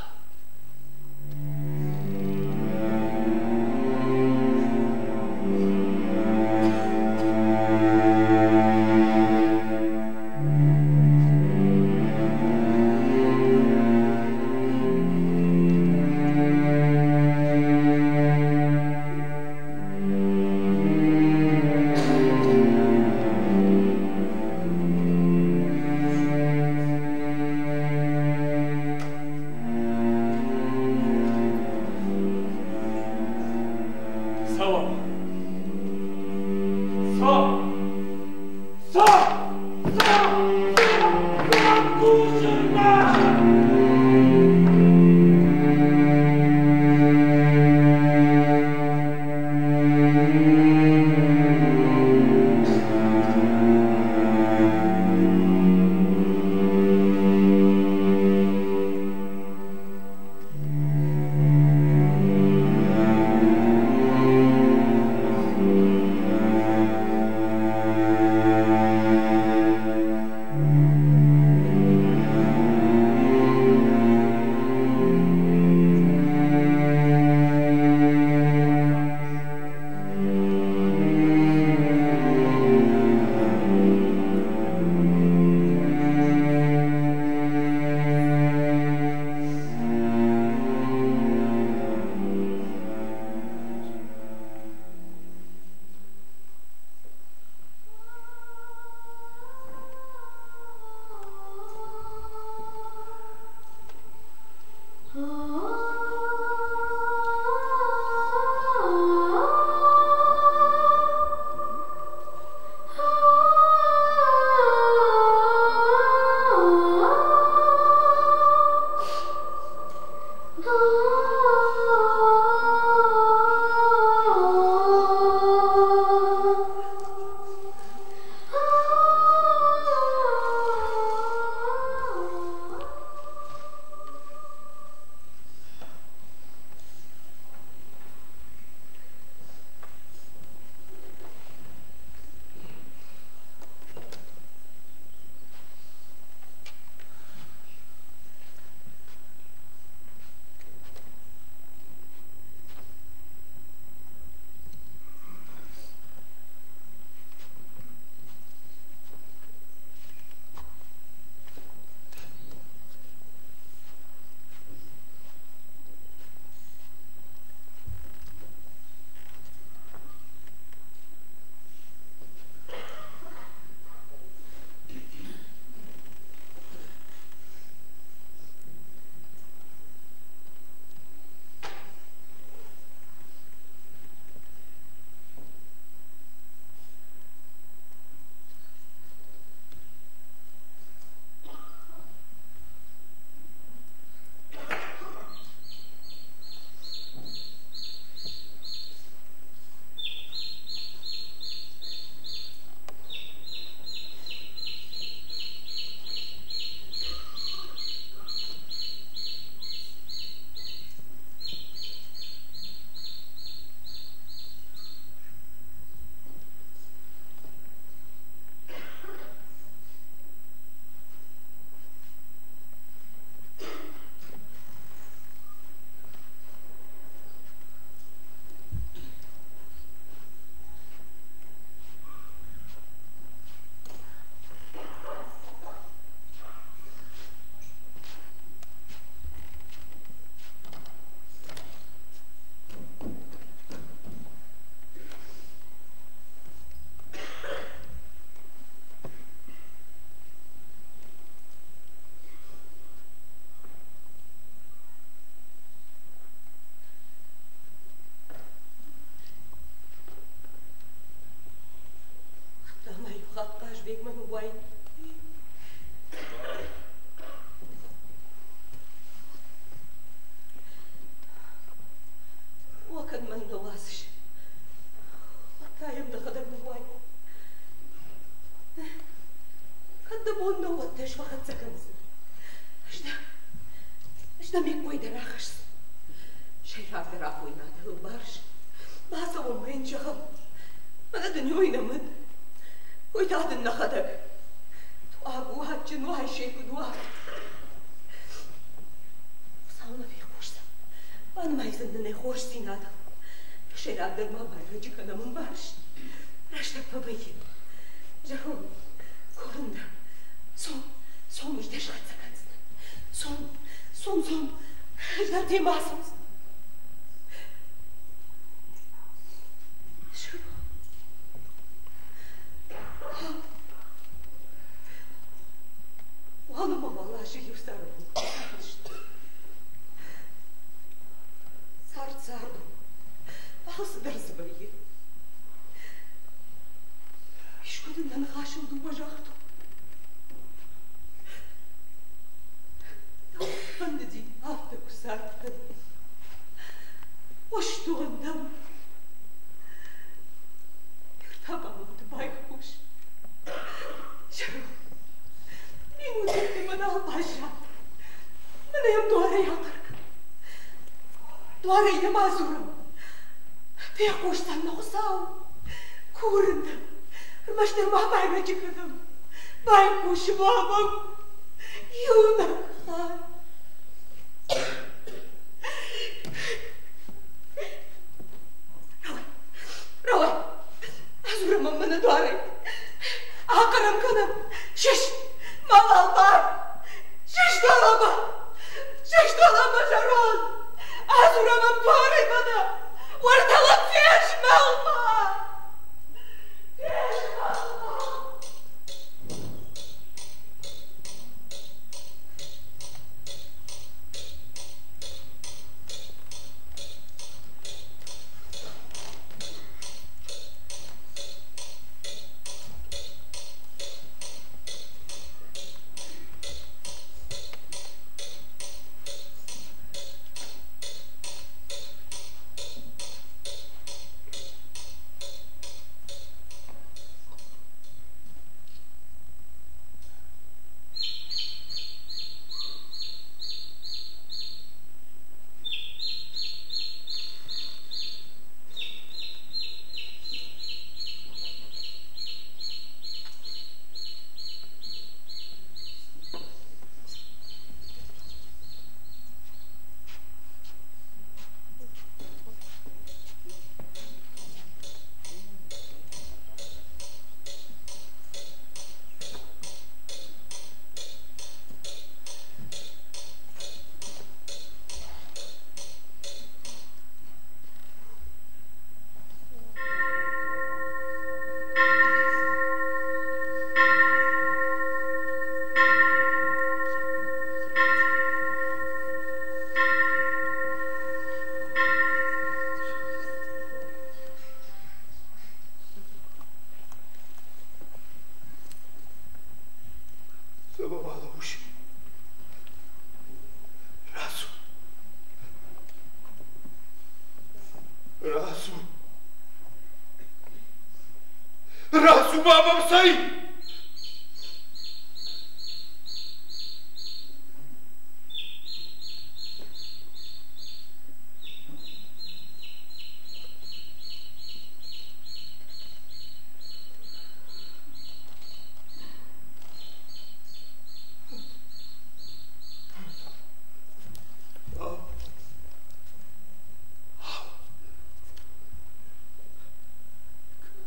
Кӕцӕй?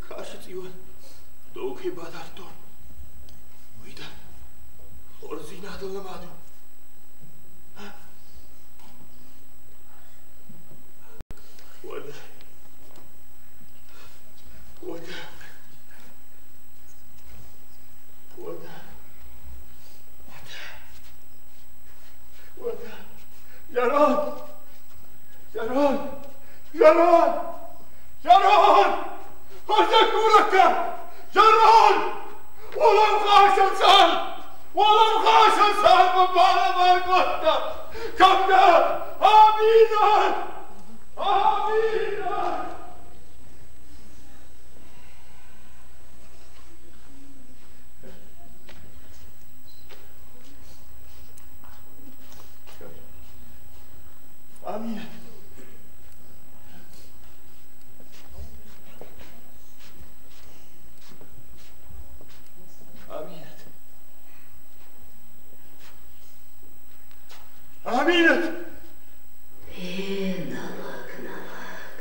Касы цъиуӕн дӕу кӕй бадардтон, уый дӕр хорздзинадыл нымад у. Уӕдӕ, уӕдӕ, уӕдӕ, уӕдӕ, уӕдӕ, зӕронд, зӕронд, зӕронд, зӕронд, хӕрзӕггурӕггаг, зӕронд, уӕлӕмхасӕн цард, уӕлӕмхасӕн цард мын балӕвар кодта. Кӕм дӕ, Аминӕт? Аминӕт! Аминӕт! Аминӕт! Аминӕт! Е, нӕ лӕг, нӕ лӕг.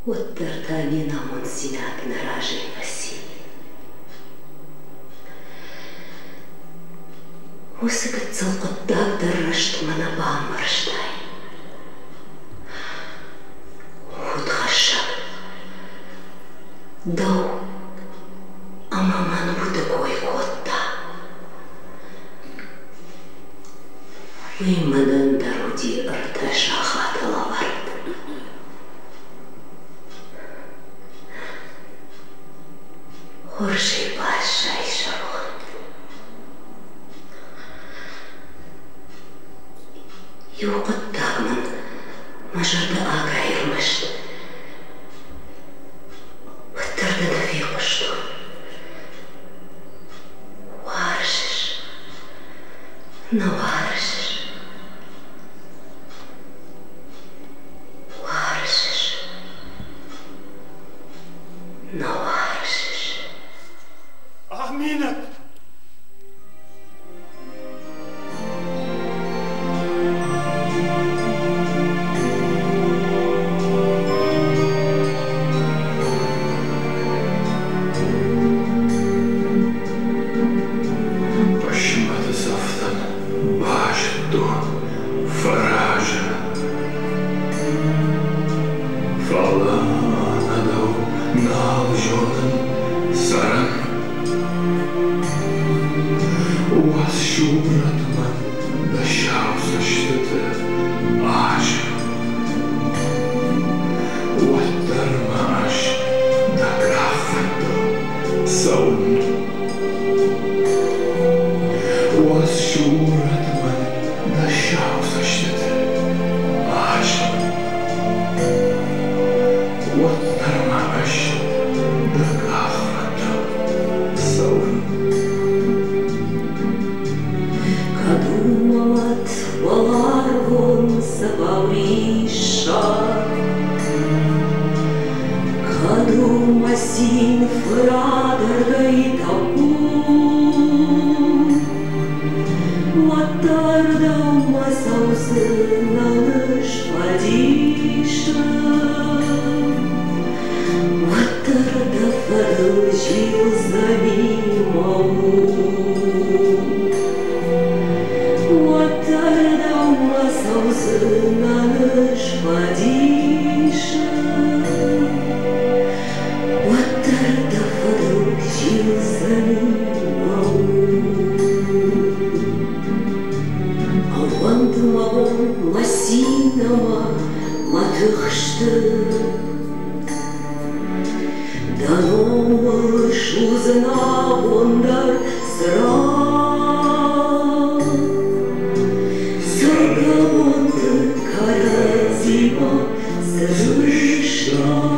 Уӕддӕр та не намонддзинад нӕ разӕй фӕци. Уыцы гыццыл хъуыддаг дӕр рӕстмӕ нӕ бамбӕрстай. Удхӕссӕг, дӕу ӕмӕ мӕн уды кой кодта. Уый мӕнӕн дӕр уыди ӕртӕ сахаты лӕвӕрд. Хорзӕй баззай, зӕронд. Иу хъуыддаг мын мӕ зӕрдӕ агайы ӕрмӕст. Уӕддӕр дӕ нӕ фехъуыстон. Уарзыс, нӕ уарзыс? Уарзыс, нӕ уарзыс? Аминӕт! Хъысмӕты цӕфтӕн базыдтон фӕразын. Фӕлӕ ӕнӕ дӕу нал зонын цӕрын. Уӕ сурӕт мӕн дӕ сау цӕстыты азым. Уӕддӕр ма ӕз дӕ къахвӕдтыл цӕуын. Уӕ сурӕт мӕн дӕ сау цӕстыты азым. Уӕддӕр ма ӕз дӕ къахвӕдтыл цӕуын. Кӕд у мӕлӕт уӕларвон цӕвау риссаг, Кӕд у мӕ цин фырадӕргӕй тӕппуд, Уӕддӕр дӕумӕ цӕудзынӕн ысфӕдисы, Уӕддӕр дӕ фӕдыл зилдзӕни мӕ уд. Уӕддӕр дӕумӕ цӕудзынӕн ысфӕдисы, Уӕддӕр дӕ фӕдыл зилдзӕни мӕ уд. Ӕууӕнд мӕ бон мӕ цин ӕмӕ мӕ тыхсты, Дӕ номыл судзын абон дӕр цырагъ. Цӕргӕбонты кӕрӕдзимӕ цы зыстам,